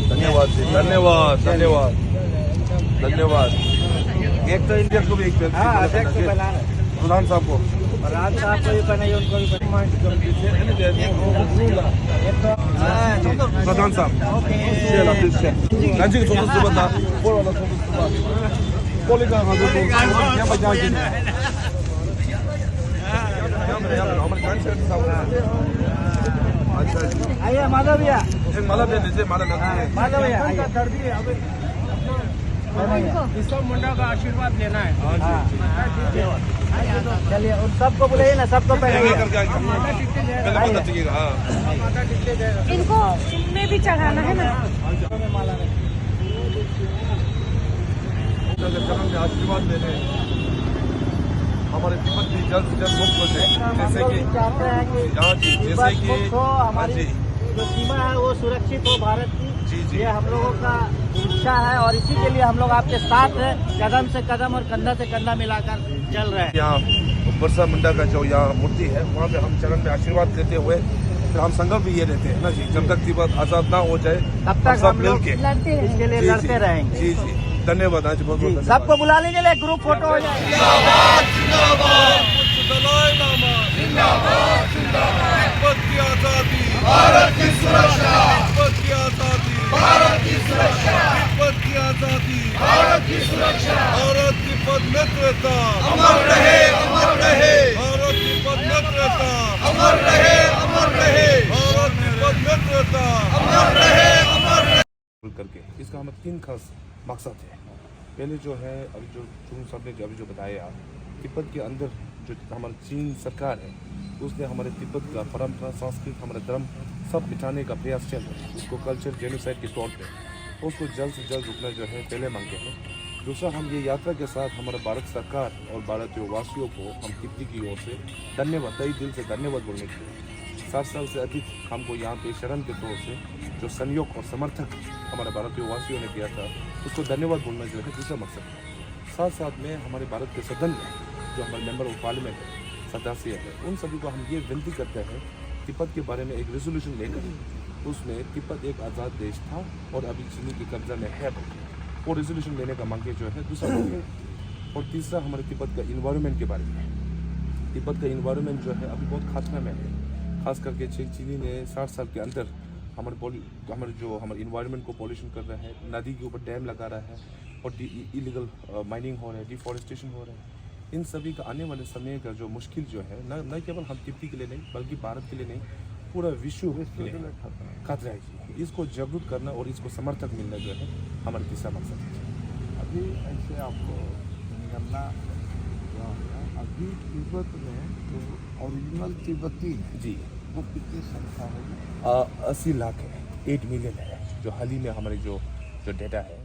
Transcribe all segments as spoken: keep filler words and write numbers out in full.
धन्यवाद जी, धन्यवाद, धन्यवाद, धन्यवाद। एक तो इंडिया को भी एक हाँ, अध्यक्ष को बनाना। प्रधान साहब को। प्रधान साहब को भी बनाइए, उनको भी बनाइए। प्रधान साहब। अच्छा जी। आइए माधव भैया। एक माला दे दीजिए, माला दे दीजिए। माधव भैया, आइए। बिरसा मुंडा का आशीर्वाद लेना है। हाँ। चलिए, उन सबको बुलाइए ना, सबको पहले। एक एक करके आइए। पहले माता टिकते जाएगा। हाँ। इनको इनमें भी चढ़ाना है ना। जन्म में आशीर्वाद लेने हमारे तिब्बत भी जल्द से जल्द मुक्त हो जाए। जैसे कि चाहते हैं कि हाँ जी, जैसे तिब्बत कि मुक्त हो, हाँ हमारी जी। जो सीमा है वो सुरक्षित हो भारत की। जी, जी। ये हम लोगों का इच्छा है और इसी के लिए हम लोग आपके साथ हैं, कदम से कदम और कंधा से कंधा मिलाकर चल रहे हैं। यहाँ बिरसा मुंडा का जो यहाँ मूर्ति है, वहाँ पे हम चरण में आशीर्वाद लेते हुए फिर हम संकल्प भी ये लेते हैं ना जी, जब तक तिब्बत आजाद ना हो जाए, तब तक हम सब हम लोग मिल के लड़ते रहेंगे। इसके लिए जी, लड़ते जी, रहेंगे। जी, जी। धन्यवाद, हाँ जी, बहुत बहुत जी, धन्यवाद। सबको बुला लीजिए, एक ग्रुप फोटो हो जाए। जिंदाबाद, जिंदाबाद। दलाई लामा। जिंदाबाद, जिंदाबाद। तिब्बत की आजादी। भारत की सुरक्षा। तिब्बत की आजादी। भारत की सुरक्षा। तिब्बत की आजादी। भारत की सुरक्षा। भारत तिब्बत मित्रता। अमर रहे, अमर रहे। भारत तिब्बत मित्रता। अमर रहे, अमर रहे। भारत तिब्बत मित्रता। अमर रहे, अमर रहे। करके इसका हमारा तीन खास मकसद है। पहले जो है, अभी जो चुनू साहब ने जो अभी जो बताया, तिब्बत के अंदर जो हमारी चीन सरकार है, उसने हमारे तिब्बत का परंपरा, संस्कृत, हमारा धर्म सब मिटाने का प्रयास चल रहा है, उसको कल्चर जेनोसाइड के तौर पे। उसको जल्द से जल्द रुकना जो है, पहले मांगते हैं। दूसरा, हम ये यात्रा के साथ हमारा भारत सरकार और भारतीय वासियों को हम तिब्बती की ओर से धन्यवाद, तहे दिल से धन्यवाद बोलने के लिए। सात साल से अधिक हमको यहाँ पे शरण के तौर से जो सहयोग और समर्थक हमारे भारतीय वासियों ने दिया था, उसको धन्यवाद बोलना जो है दूसरा मकसद है। साथ साथ में हमारे भारत के सदन में जो हमारे मेंबर ऑफ पार्लियामेंट है, सदस्य है, उन सभी को हम ये विनती करते हैं, तिब्बत के बारे में एक रेजोल्यूशन लेकर उसमें तिब्बत एक आज़ाद देश था और अभी चीनी के कब्जा में है बोल के वो रेजोल्यूशन लेने का मांग के जो है दूसरा मांग है। और तीसरा हमारे तिब्बत का इन्वायरमेंट के बारे में, तिब्बत का इन्वायरमेंट जो है अभी बहुत खतरा में है, खास करके ची-, चीनी ने साठ साल के अंदर हमारे पॉल्यू-, हमारे जो हमारे इन्वायरमेंट को पॉल्यूशन कर रहा है, नदी के ऊपर डैम लगा रहा है और इलीगल माइनिंग हो रहा है, डिफॉरेस्टेशन हो रहा है। इन सभी का आने वाले समय का जो मुश्किल जो है, न, न केवल हम तिब्बती के लिए नहीं, बल्कि भारत के लिए नहीं, पूरा विश्व के लिए खतरा है जी। इसको जागरूक करना और इसको समर्थक मिलना जो है, हमारा तीसरा मकसद है। अभी ऐसे आपको जनगणना हुआ होगा, अभी तिब्बत में जो ओरिजिनल तिब्बती है, जी। वो कितनी संख्या होगी? आ, अस्सी लाख है, एट मिलियन है, जो हाल ही में हमारे जो, जो डेटा है।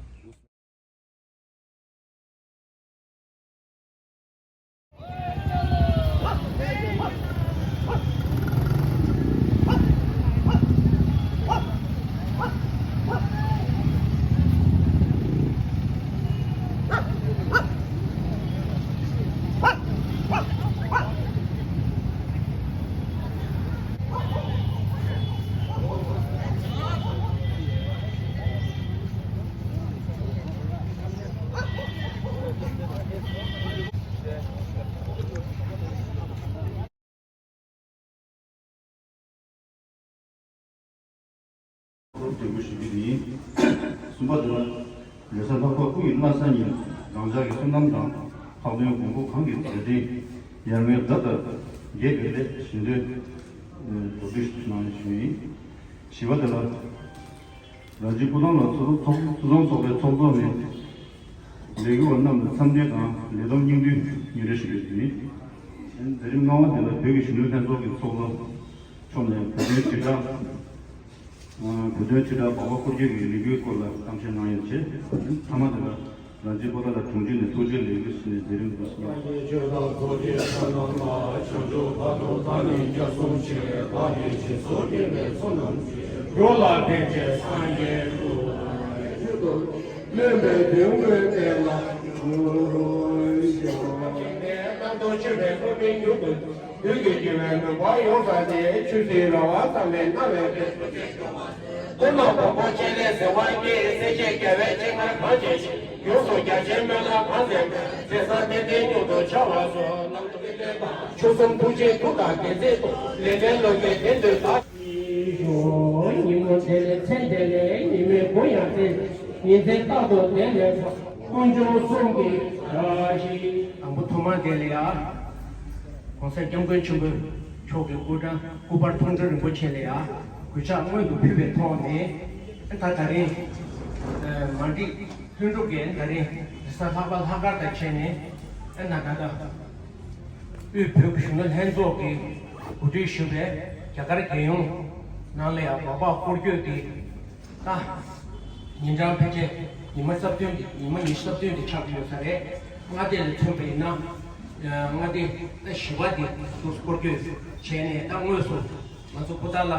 འབྲས་བུ་ཞིག་གི་ཡིན། གསུམ་པ་དེ་ལ་ལེ་ས་ལྷག་པ་སྐུ་ཡི་སྔ་ས་ཉིན་རང་ཅག་གི་བསོད་ནམས་དང་ལྷག་དོན་དགོས་མཁོ་གང་གི་དེ་དེ་ཡར་ངོའི་ཟླ་ལྟར་རྒྱས་པའི་ལས་བཞིན་དོན་འགྲོ་དུས་གནང་ཞུ་ཡིན། བཞི་པ་དེ་ལ། རང་སྤྱི་སྐུ་ཐང་ལ་ཚོགས་ཚོགས་ཚོགས་ཚོགས་པའི་ཚོགས་གཙོ་ནས་ལས་འགུལ་བ་རྣམས་ལ་འཚམས་འདྲི་དང་ལས་བསྡོམས་སྙིང་བསྡུས་སྙན་སྒྲོན་ཞུ་རྒྱུ་ཡིན། མཛད་རིམ་ལྔ་པ་འདི་ལ་བོད་ཀྱི་གཞོན་ནུ་ལྷན་ཚོགས་ཀྱི་ཚོགས་གཙོ་མཆོག་ནས་བོད་དོན་དྲིལ་བསྒྲགས་བོད་དོན་དྲིལ་བསྒྲགས་འབའ་བ་སྐོར་སྐྱོད་ཀྱི་ལས་འགུལ་སྐོར་ལ་གཏམ་བཤད་གནང་ཡོད་ཅེས། མཐའ་མ་འདི་ལ་རང་སྤྱི་པོ་ཏཱ་ལ་དྲུང་ཆེ་ནས་ཐུགས་རྗེ་ལེགས་འབུལ་ཞུས་ནས་མཛད་རིམ་འདི་སྙིང་རྗེ་ལ་ཐུགས་རྗེ་ཆེ། སྨོན་པའི་དོན་ཀུན་གཏན་ལ་འགྲུབ་ཤོག། རྣམ་རྟོག་ཆུ་བས་ཀུན་པའི་མྱུར་དུ་དུས་ཀྱི་འགྱུར་བའི་མུན་པ་ཡོངས་བསལ་ཏེ། ཆོས་སྲིད་ར་བ་ཟག་མེད་སྣང་བའི་དོན། ཀུན་སློང་བོན་པོ་ཆེ་ལས་གཟིར་བར་བསྐྱེད། སྲས་བཅས་རྒྱལ་བའི་སྤྱན་སྔར་གང་ཆེ་ཞིང་། ཡོངས་སུ་རྒྱ་ཆེའི་སྨོན་ལམ་གང་གསན་པའི། མཛད་བཟང་རྟེན་འབྲེལ་མྱུར་དུ་འཆར་བར་ཤོག། ཆོལ་གསུམ་ཐུགས་རྗེའི་མཐུ་དང་བདེན་ཚིག་ཏུ། ལེགས་ལྡན་བློ་སྐྱེད་དེ་འདོད་ལྟར། ཉིན་མོ་དེ་ལས་མཚན་དེ་ལས་ཉི་མའི་མགོ་ཡང་བསྟན། ཉིན་མཚན་རྟག་ཏུ་དེ་ལས་ཀུན་འབྱུང་གསུམ་གྱི་བཀྲ་ཤིས། དང་པོ་ཐོག་མར་དེ་ལ་ཡ། ༸གོང་ས་༸སྐྱབས་མགོན་ཆེན་པོ་མཆོག་གི་སྐུ་དྲིན་སྐུ་པར་མཐོང་གྲོལ་རིན་པོ་ཆེ་ལ་ཡ། གུས་ཕྱག་སྔོན་དུ་ཕུལ་བའི་ཐོག་ནས། ད་ད་རིང་། མ་འགྲིག་ལྷུན་གྲུབ་ཀྱིས་ད་རིང་རེས་གཟའ་ལྷག་པ་ལྷག་དཀར་དང་བཅས་ནས། ཨ་ན་ད་ལྟ་དབུས་བོད་ཀྱི་གཞོན་ནུ་ལྷན་ཚོགས་ཀྱིས་གོ་སྒྲིག་ཞུས་པའི་རྒྱ་གར་རྒྱལ་ཡོངས་ནང་ལ་ཡང་འབབ་འཕར་སྐོར་སྐྱོད་ཀྱི་ད་ཉིན་གྲངས་ཕལ་ཆེར་ཉི་མ་རྩ་བདུན་དེ་ཉི་མ་ཉི་ཤུ་རྩ་བདུན་དེ་ཆགས་ཀྱི་ཡོད་ས་རེད། མངའ་སྡེ་ལ་མཚོན་པ་ཡིན་ན། མངའ་སྡེ་ད་བཞི་པ་དེ་ཚུར་སྐོར་སྐྱོད་བྱས་ནས། ད་དངོས་སུ་ང་ཚོ་པོ་ཏཱ་ལ།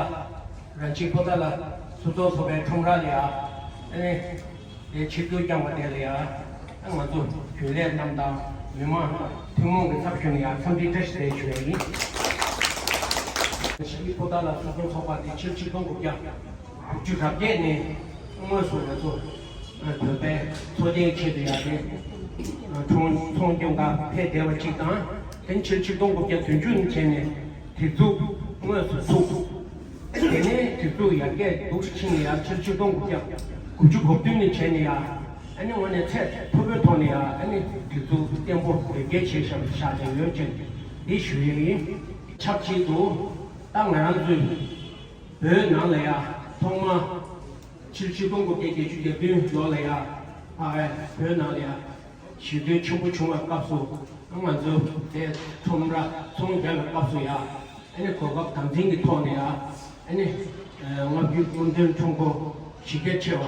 རང་ཆེན་པོ་ཏཱ་ལ་སོ་སོ་སོ་པའི་ཁྲོམ་ར་ལ་ཡ། ཨ་ནི། དེ་ཆིབས་བསྒྱུར་བསྐྱངས་པ་དེ་ལ་ཡང་ང་ཚོ་རྒྱུན་ལས་རྣམས་དང་མི་མང་ཐུན་མོང་གི་ཚབ་ཞུས་ནས་ཡང་འཚམས་འདྲི་བཀྲ་ཤིས་བདེ་ལེགས་ཞུ་ཡ་ཡིན། ཤི་པོ་ཏཱ་ལ་སོ་སྐྱོང་ཚོགས་པ་དེ་ཕྱི་ལོ་ཆིག་སྟོང་དགུ་བརྒྱ་དྲུག་ཅུ་རེ་བརྒྱད་ནས་དངོས་སུ་ང་ཚོ་བོད་པའི་འཚོ་རྟེན་ཆེད་དུ་ཡང་དེ་ཚོང་ཚོང་སྐྱོང་ག་ཕེབས་བསྡད་པ་གཅིག་དང་། དེ་ཕྱི་ལོ་ཆིག་སྟོང་དགུ་བརྒྱ་བདུན་ཅུ་ནས་བྱས་ནས་དེ་ཚོ་དངོས་སུ་ཚུགས། དེ་ནས་དུས་ཚོད་ཡར་རྒྱས་འདུག་ཕྱིན་ནས་ཡང་ཕྱི་ལོ་ཆིག་སྟོང་དགུ་བརྒྱ་དགུ་བཅུ་གོ་བདུན་ནས་བྱས་ནས་ཡང་ཨ་ནི་དངོས་གནས་ཚད་མཐོ་པོའི་ཐོག་ནས་ཡང་ཨ་ནི་དུས་ཚོད་བརྟན་པོ་འཕེལ་རྒྱས་བྱས་བཞག་བཞག་བསྡད་ཡོད་ཅེས་འདི་ཞུ་ཡི་ཡིན། ཆབས་ཅིག་ཏུ་ད་ང་རང་ཚོའི་བོད་ནང་ལ་ཡང་ཐོག་མ་ཕྱི་ལོ་ཆིག་སྟོང་དགུ་བརྒྱ་བརྒྱད་ཅུ་གྱ་བདུན་ལོ་ལ་ཡང་ཕ་གིའི་བོད་ནང་ལ་ཡང་ཞི་རྒོལ་ཆེན་པོ་བྱུང་བའི་སྐབས་སུ། ང་ཚོ་དེ་ཁྲོམ་ར་ཚོང་རྒྱག་པའི་སྐབས་སུ་ཡང་ཨ་ནི་གོ་སྐབས་དམ་འཛིན་གྱི་ཐོག་ནས་ཡང་ཨ་ནི་ལྔ་བཅུ་སྐུ་མདུན་ཁྲོམ་སྐོར་གཞི་རྒྱ་ཆེ་བ་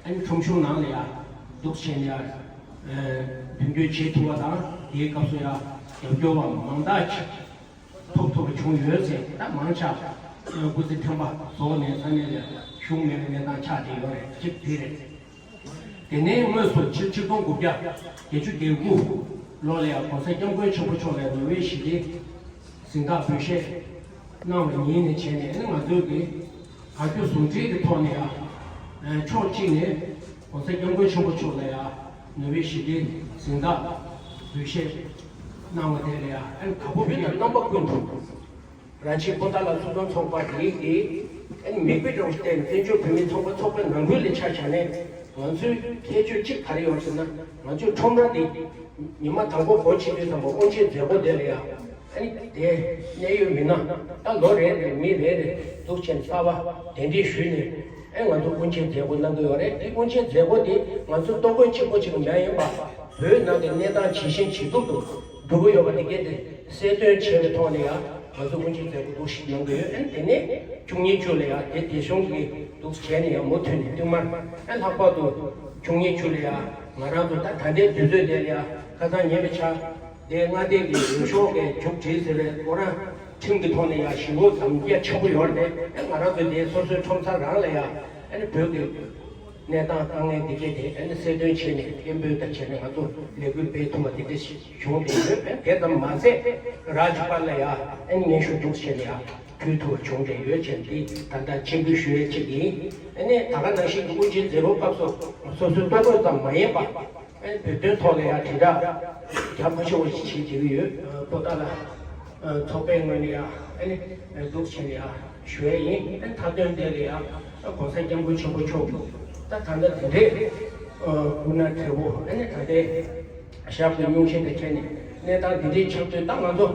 ཨ་ནི་ཁྲོམ་གཞུང་ནང་ལ་ཡང་འདུག་བྱས་ནས་ཡང་མདུན་སྐྱོད་བྱེད་ཐུབ་པ་དང་། དེའི་སྐབས་སུ་ཡང་རྒྱབ་སྐྱོར་བ་མང་དག་ཅིག་ཐོབ་ཐུབ་པ་བྱུང་ཡོད་ཟེར། ད་མང་ཆེ་བ་སྐུ་ཚེ་ཕྲེང་བ་རྫོགས་ནས་ས་གནས་ལ་བཞུགས་མེད་པའི་གནས་སྟངས་ཆགས་བསྡད་ཡོད་རེད། གཅིག་དེ་རེད། དེ་ནས་དངོས་སུ་ཕྱི་ལོ་ཆིག་སྟོང་དགུ་བརྒྱ་བརྒྱད་ཅུ་གྱ་དགུ་ལོ་ལ་ཡང་༸གོང་ས་༸སྐྱབས་མགོན་ཆེན་པོ་མཆོག་ལ་ནོ་བེལ་ཞི་བདེའི་གཟེངས་རྟགས་འབུལ་བཞེས་གནང་བ་ཉིན་ནས་བྱས་ནས་ནི་ང་ཚོའི་གི་བར་སྐྱོད་ཟུང་འབྲེལ་གྱི་ཐོག་ནས་ཡང་ཕྱོགས་གཅིག་ནས་༸གོང་ས་༸སྐྱབས་མགོན་ཆེན་པོ་མཆོག་ལ་ཡང་ནོ་བེལ་ཞི་བདེའི་གཟེངས་རྟགས་འབུལ་བཞེས་གནང་བ་དེ་ལ་ཡང་ཨ་ནི་དྭགས་པོ་བོད་ཀྱི་རྣམ་པ་ཀུན་ཏུ། རང་ཆེན་པོ་ཏཱ་ལ་སོ་སྐྱོང་ཚོགས་པ་དེ་གིས་ཨ་ནི་མིག་དཔེ་རོགས་བལྟས་ནས་བཙན་བྱོལ་བོད་མིའི་ཚོགས་པ་ཚོགས་པའི་ནང་ཁུལ་ལ་ཆ་བཞག་ནས་ང་ཚོའི་ཁྱད་ཆོས་གཅིག་ག་རེ་ཡོད་ཟེར་ན། ང་ཚོའི་ཁྲོམ་ར་འདི་ཉི་མ་དང་པོ་སྒོ་ཕྱེ་དུས་ཙམ་པ་དབུ་འབྱེད་མཛད་སྒོ་དེ་ལ་ཡང་ཨ་ནི་དེ་གནད་ཡོད་མི་སྣ་ད་ལོ་རེ་རེ་མི་རེ་རེ་འདུག་བྱས་ནས་གསར་པ་གདན་འདྲེན་ཞུས་ནས་ཨ་ནི་ང་ཚོ་དབུ་འབྱེད་མཛད་སྒོ་གནང་གི་ཡོད་རེད། དེ་དབུ་འབྱེད་མཛད་སྒོ་དེ་ང་ཚོ་ལྟོ་གོས་གཅིག་པོ་གཅིག་མ་ཡིན་པ་བོད་ནང་གི་གནས་སྟངས་ཇེ་ཞན་ཇེ་སྡུག་ཏུ་འགྲོ་གི་ཡོད་པ་དེ་གས་དེ་གསལ་སྟོན་བྱས་པའི་ཐོག་ནས་ཡང་ང་ཚོ་དབུ་འབྱེད་མཛད་སྒོ་འདུག་ཞིག་གནང་གི་ཡོད། ཨ་ནི་དེ་ནས་བཅུ་གཉིས་བཅུ་ལ་ཡང་དེ་དེ་གཞུང་གི་འདུག་བྱས་ནས་ཡང་མུ་མཐུད་ནས་བསྟུད་མར་ཨ་ལྷག་པར་དུ་བཅུ་གཉིས་བཅུ་ལ་ཡང་ང་རང་ཚོ་ད་ད་ལྟའི་དུས་ཚོད་དེ་ལ་ཡང་ཁ་སང་ཉེ་བའི་ཆར་དེ་མངའ་སྡེ་གི་འོས་ཤོག་གི་མཇུག་སྒྲིལ་ཟེར་བའི་ཁོ་རང་ཁྲིམས་ཀྱི་ཐོག་ནས་ཡང་ཞི་བོ་དམ་རྒྱ་ཆེན་པོ་ཡོད་རེད། ཨ་ང་རང་ཚོ་དེ་སོ་སོའི་ཁྲོམ་ས་རང་ལ་ཡང་ཨ་ནི་བོད་ཀྱི་གནས་སྟངས་དཀའ་ངལ་འདི་གས་དེ་ཨ་ནི་གསལ་སྟོན་བྱས་ནས་སྐད་འབོད་དང་བྱས་ནས་ང་ཚོ་ལས་འགུལ་སྤེལ་ཐུབ་པ་དེ་འདྲ་ཞིག་བྱུང་བསྡད་ཡོད། དེ་ཙམ་མ་ཟད་རཱཇ་པཱལ་ལ་ཡང་ཨ་ནི་སྙན་ཞུ་འདུག་བྱས་ནས་ཡང་ཕུལ་ཐུབ་པ་བྱུང་བསྡད་ཡོད་ཅེས་འདི་ད་ལྟ་སྤྱན་འབུལ་ཞུ་ཡས་གཅིག་ཡིན། ཨ་ནི་ད་ག་ནང་བཞིན་གྱི་དབུ་འབྱེད་མཛད་སྒོའི་སྐབས་སུ་སོ་སོའི་ལྟོ་གོས་ཙམ་མ་ཡིན་པ། ཨ་ནི་བོད་དོན་ཐོག་ལ་ཡང་དྲིལ་བསྒྲགས་རྒྱ་ཆེ་བོ་ཞིག་བྱེད་ཀྱི་ཡོད། པོ་ཏཱ་ལ་ཚོགས་པའི་ངོས་ནས་ཡང་ཨ་ནི་འདུག་བྱས་ནས་ཡང་ཞུ་ཡས་ཡིན། ཨ་ནི་མཐའ་དོན་དེ་ལ་ཡང་༸གོང་ས་༸སྐྱབས་མགོན་ཆེན་པོ་མཆོག་ད་ད་ལྟ་དེ་འདྲའི་སྐུ་ན་བགྲེས་པོ། ཨ་ནི་ད་ལྟའི་ཞབས་ཀྱི་སྙུང་གཞི་དེ་ཁྱེར་ནས་གནས་སྟངས་འདི་འདྲའི་ཆགས་དུས་ད་ང་ཚོ་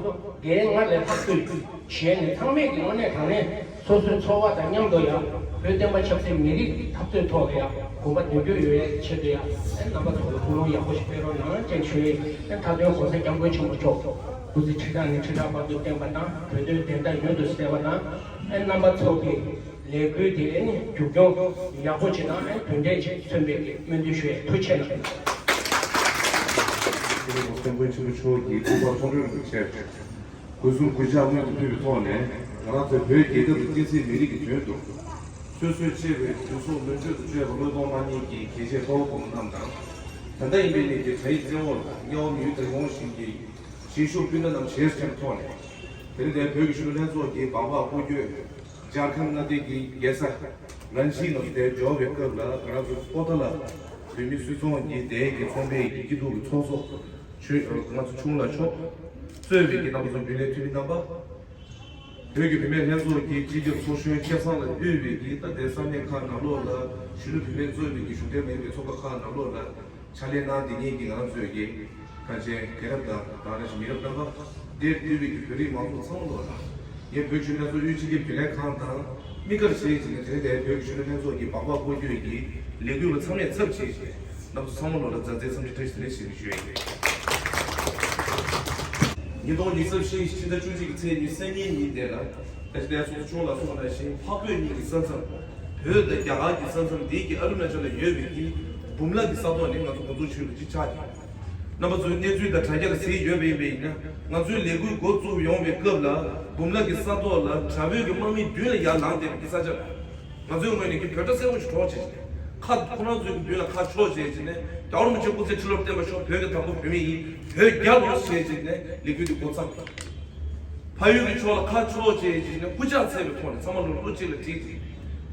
འདིའི་སྔར་ལས་ལྷག་ཏུ་གཞན་ནས་ཚང་མས་ཀྱི་དངོས་གནས་དྲང་གནས་སོ་སོའི་འཚོ་བ་དང་མཉམ་དུ་ཡང་བོད་བསྟན་པ་ཆབ་སྲིད་མི་རིགས་འཐབ་རྩོད་ཐོག་ལ་ཡང་གོམ་པ་མདུན་སྐྱོད་ཡོང་བའི་ཆེད་དུ་ཡང་ཨེ་རྣམ་པ་ཚོ་ལ་སྐུལ་སློང་ཡག་པོ་ཞིག་སྤེལ་རོགས་གནང་ཅེས་ཞུ་ཡི། ཨེ་མཐའ་དོན་༸གོང་ས་༸སྐྱབས་མགོན་ཆེན་པོ་མཆོག་སྐུ་ཚེ་ཁྲི་ཕྲག་ནས་ཁྲི་ཕྲག་བར་དུ་བརྟན་པ་དང་བོད་དོན་བདེན་མཐའ་མྱུར་དུ་གསལ་བ་དང་། ཨེ་རྣམ་པ་ཚོ་གི་ལས་འགུལ་དེ་ཨེ་ནི་མཇུག་སྐྱོང་ཡག་པོ་ཅིག་དང་ཨེ་དོན་འབྲས་ཅིག་མཚོན་པའི་སྨོན་འདུན་ཞུ་ཡི། ཐུགས་རྗེ་ཆེ་གནང་། ༸གོང་ས་༸སྐྱབས་མགོན་ཆེན་པོ་མཆོག་གི་སྐུ་པར་མཐོང་གྲོལ་རིན་པོ་ཆེ། སྐུ་གཟུགས་སྐུ་ཕྱག་སྔོན་དུ་ཕུལ་བའི་ཐོག་ནས་ང་རང་ཚོའི་བོད་རྒྱལ་ཁབ་ཀྱི་སྤྱི་ཚེས་མི་རིགས་ཀྱི་དོན་དུ། སོ་སོའི་གཅེས་པའི་གདུང་སྲོག་མུ་མཐུད་དུ་སྤྲད་པ་བློས་གཏོང་གནང་མཁན་གྱི་གལ་ཆེའི་དཔའ་བོ་དཔའ་མོ་རྣམས་དང་། ད་ལྟ་ཡིན་པའི་གནས་ཀྱི་དགྲ་ཡི་བཙན་འོག་ལ་དམྱལ་བ་མི་ཡུལ་དུ་ཡོང་བཞིན་གྱི་གཞིས་བཞུགས་སྤུན་ཟླ་རྣམས་བྱས་ཀྱི་ཐོག་ནས། དེ་རིང་འདིར་བོད་ཀྱི་གཞོན་ནུ་ལྷན་ཚོགས་ཀྱི་འབག་འབག་སྐུ་བསྐྱོད། ཇར་ཁན་མངའ་སྡེ་གི་རྒྱལ་ས་རན་ཆི་ནང་དུ་འབྱོར་བའི་སྐབས་ལ། ང་རང་ཚོ་པོ་ཏཱ་ལ་བོད་མི་སུད་ཚོང་གི་སྡེ་གི་ཚོང་པའི་གི་སྐྱིད་སྡུག་གི་ཚོགས་གཙོ་ཆོས་ང་ཚོ་ཆུང་ལ་མཆོག་གཙོས་པའི་གི་རྣམ་པ་ཚོ། རྒྱུན་ལས་འཐུས་མི་རྣམ་པ། བོད་ཀྱི་བུད་མེད་ལྷན་ཚོགས་ཀྱི་སྤྱི་ཁྱབ་ཚོགས་གཞོན་སྐལ་བཟང་ལགས་དབུས་པའི་གི་ད་ལྟའི་ས་གནས་ཁག་ནང་ལོགས་ལ་གཞོན་ནུ་བུད་མེད་གཙོས་པའི་གི་གཞུང་འབྲེལ་མིན་པའི་ཚོགས་པ་ཁག་ནང་ལོགས་ལ་ཕྱག་ལས་གནང་བསྡད་མཁན་གྱི་ང་རང་ཚོའི་གི་གལ་ཆེའི་རྒན་རབས་དང་དེ་བཞིན་མི་རབས་རྣམ་པ། འདིར་འདུས་པའི་གི་བོད་རིགས་མང་ཚོགས་ཚང་མ་ལོགས་ལ་ངས་བོད་གཞོན་ནུ་ལྷན་ཚོགས་དབུས་སྤྱི་ཁྱབ་རྒྱུན་ལས་ཁང་དང་དམིགས་བཀར་བྱས་བྱས་ནས་དེ་རིང་འདིར་བོད་ཀྱི་གཞོན་ནུ་ལྷན་ཚོགས་ཀྱི་འབག་འབག་སྐུ་བསྐྱོད་ཀྱི་ལས་འགུལ་བ་ཚང་མས་ཚབ་བྱས་བྱས་རྣམ་པ་ཚོ་ཚང་མ་ལོགས་ལ་མཛའ་བརྩེའི་འཚམས་འདྲི་བཀྲ་ཤིས་བདེ་ལེགས་ཞུ་རྒྱུ་ཡིན། ཉིས་སྟོང་ཉི་ཤུ་རྩ་བཞི་ཕྱི་ཟླ་བཅུ་གཅིག་གི་ཚེས་ཉི་ཤུ་རྩ་གཉིས་ཉིན་དེ་ལ། ད་ཅི་ལྟར་ཚོགས་གཙོ་མཆོག་ལ་གསུངས་པ་ནང་བཞིན་འཕགས་བོད་གཉིས་ཀྱི་ས་མཚམས། བོད་དང་རྒྱ་གར་གྱི་ས་མཚམས་འདི་གི་ཨ་རུ་ན་ཅལ་ལ་ཡོད་པའི་གི་འབུམ་ལ་གི་ས་ཐོག་ནས་ང་ཚོ་འགོ་འཛུགས་བྱས་པ་ཅིག་ཆགས་ཀྱི་ཡོད། རྣམ་པ་ཚོས་གནས་ཚུལ་དང་དྲ་རྒྱ་ལ་གཟིགས་ཡོད་པ་ཡིན་པ་ཡིན་ན། ང་ཚོའི་ལས་འགུལ་འགོ་བཙུགས་ཡོང་བའི་སྐབས་ལ་འབུམ་ལ་གི་ས་ཐོག་ལ་དྲག་པོའི་གི་དམག་མི་མདུན་ལ་ཡར་ལངས་བསྡད་པའི་གི་ས་ཆ་རེད། ང་ཚོའི་ངོས་ནས་ཀྱི་བོད་སྒྲ་གསལ་པོ་ཞིག་སྒྲོག་བྱས་བྱས་ནས། ཁ་ཁོ་རང་ཚོའི་མདུན་ལ་ཁ་ཕྱོགས་བྱས་བྱས་ནས། རྒྱལ་བ་རིན་པོ་ཆེ་སྐུ་ཚེ་ཁྲི་ལོར་བརྟན་པར་ཤོག་བོད་ཀྱི་བདག་པོ་བོད་མི་ཡིན། བོད་རྒྱལ་ལོ་ཞེས་བྱས་ནས་ལས་འགུལ་འདི་འགོ་བརྩམས། ཕ་ཡུལ་གྱི་ཕྱོགས་ལ་ཁ་ཕྱོགས་བྱས་བྱས་ནས་སྐུ་ཕྱག་འཚལ་བའི་ཐོག་ནས་ཚང་མ་ལོ་ལོ་གཅིག་ལ་བསྒྲིལ་ཏེ།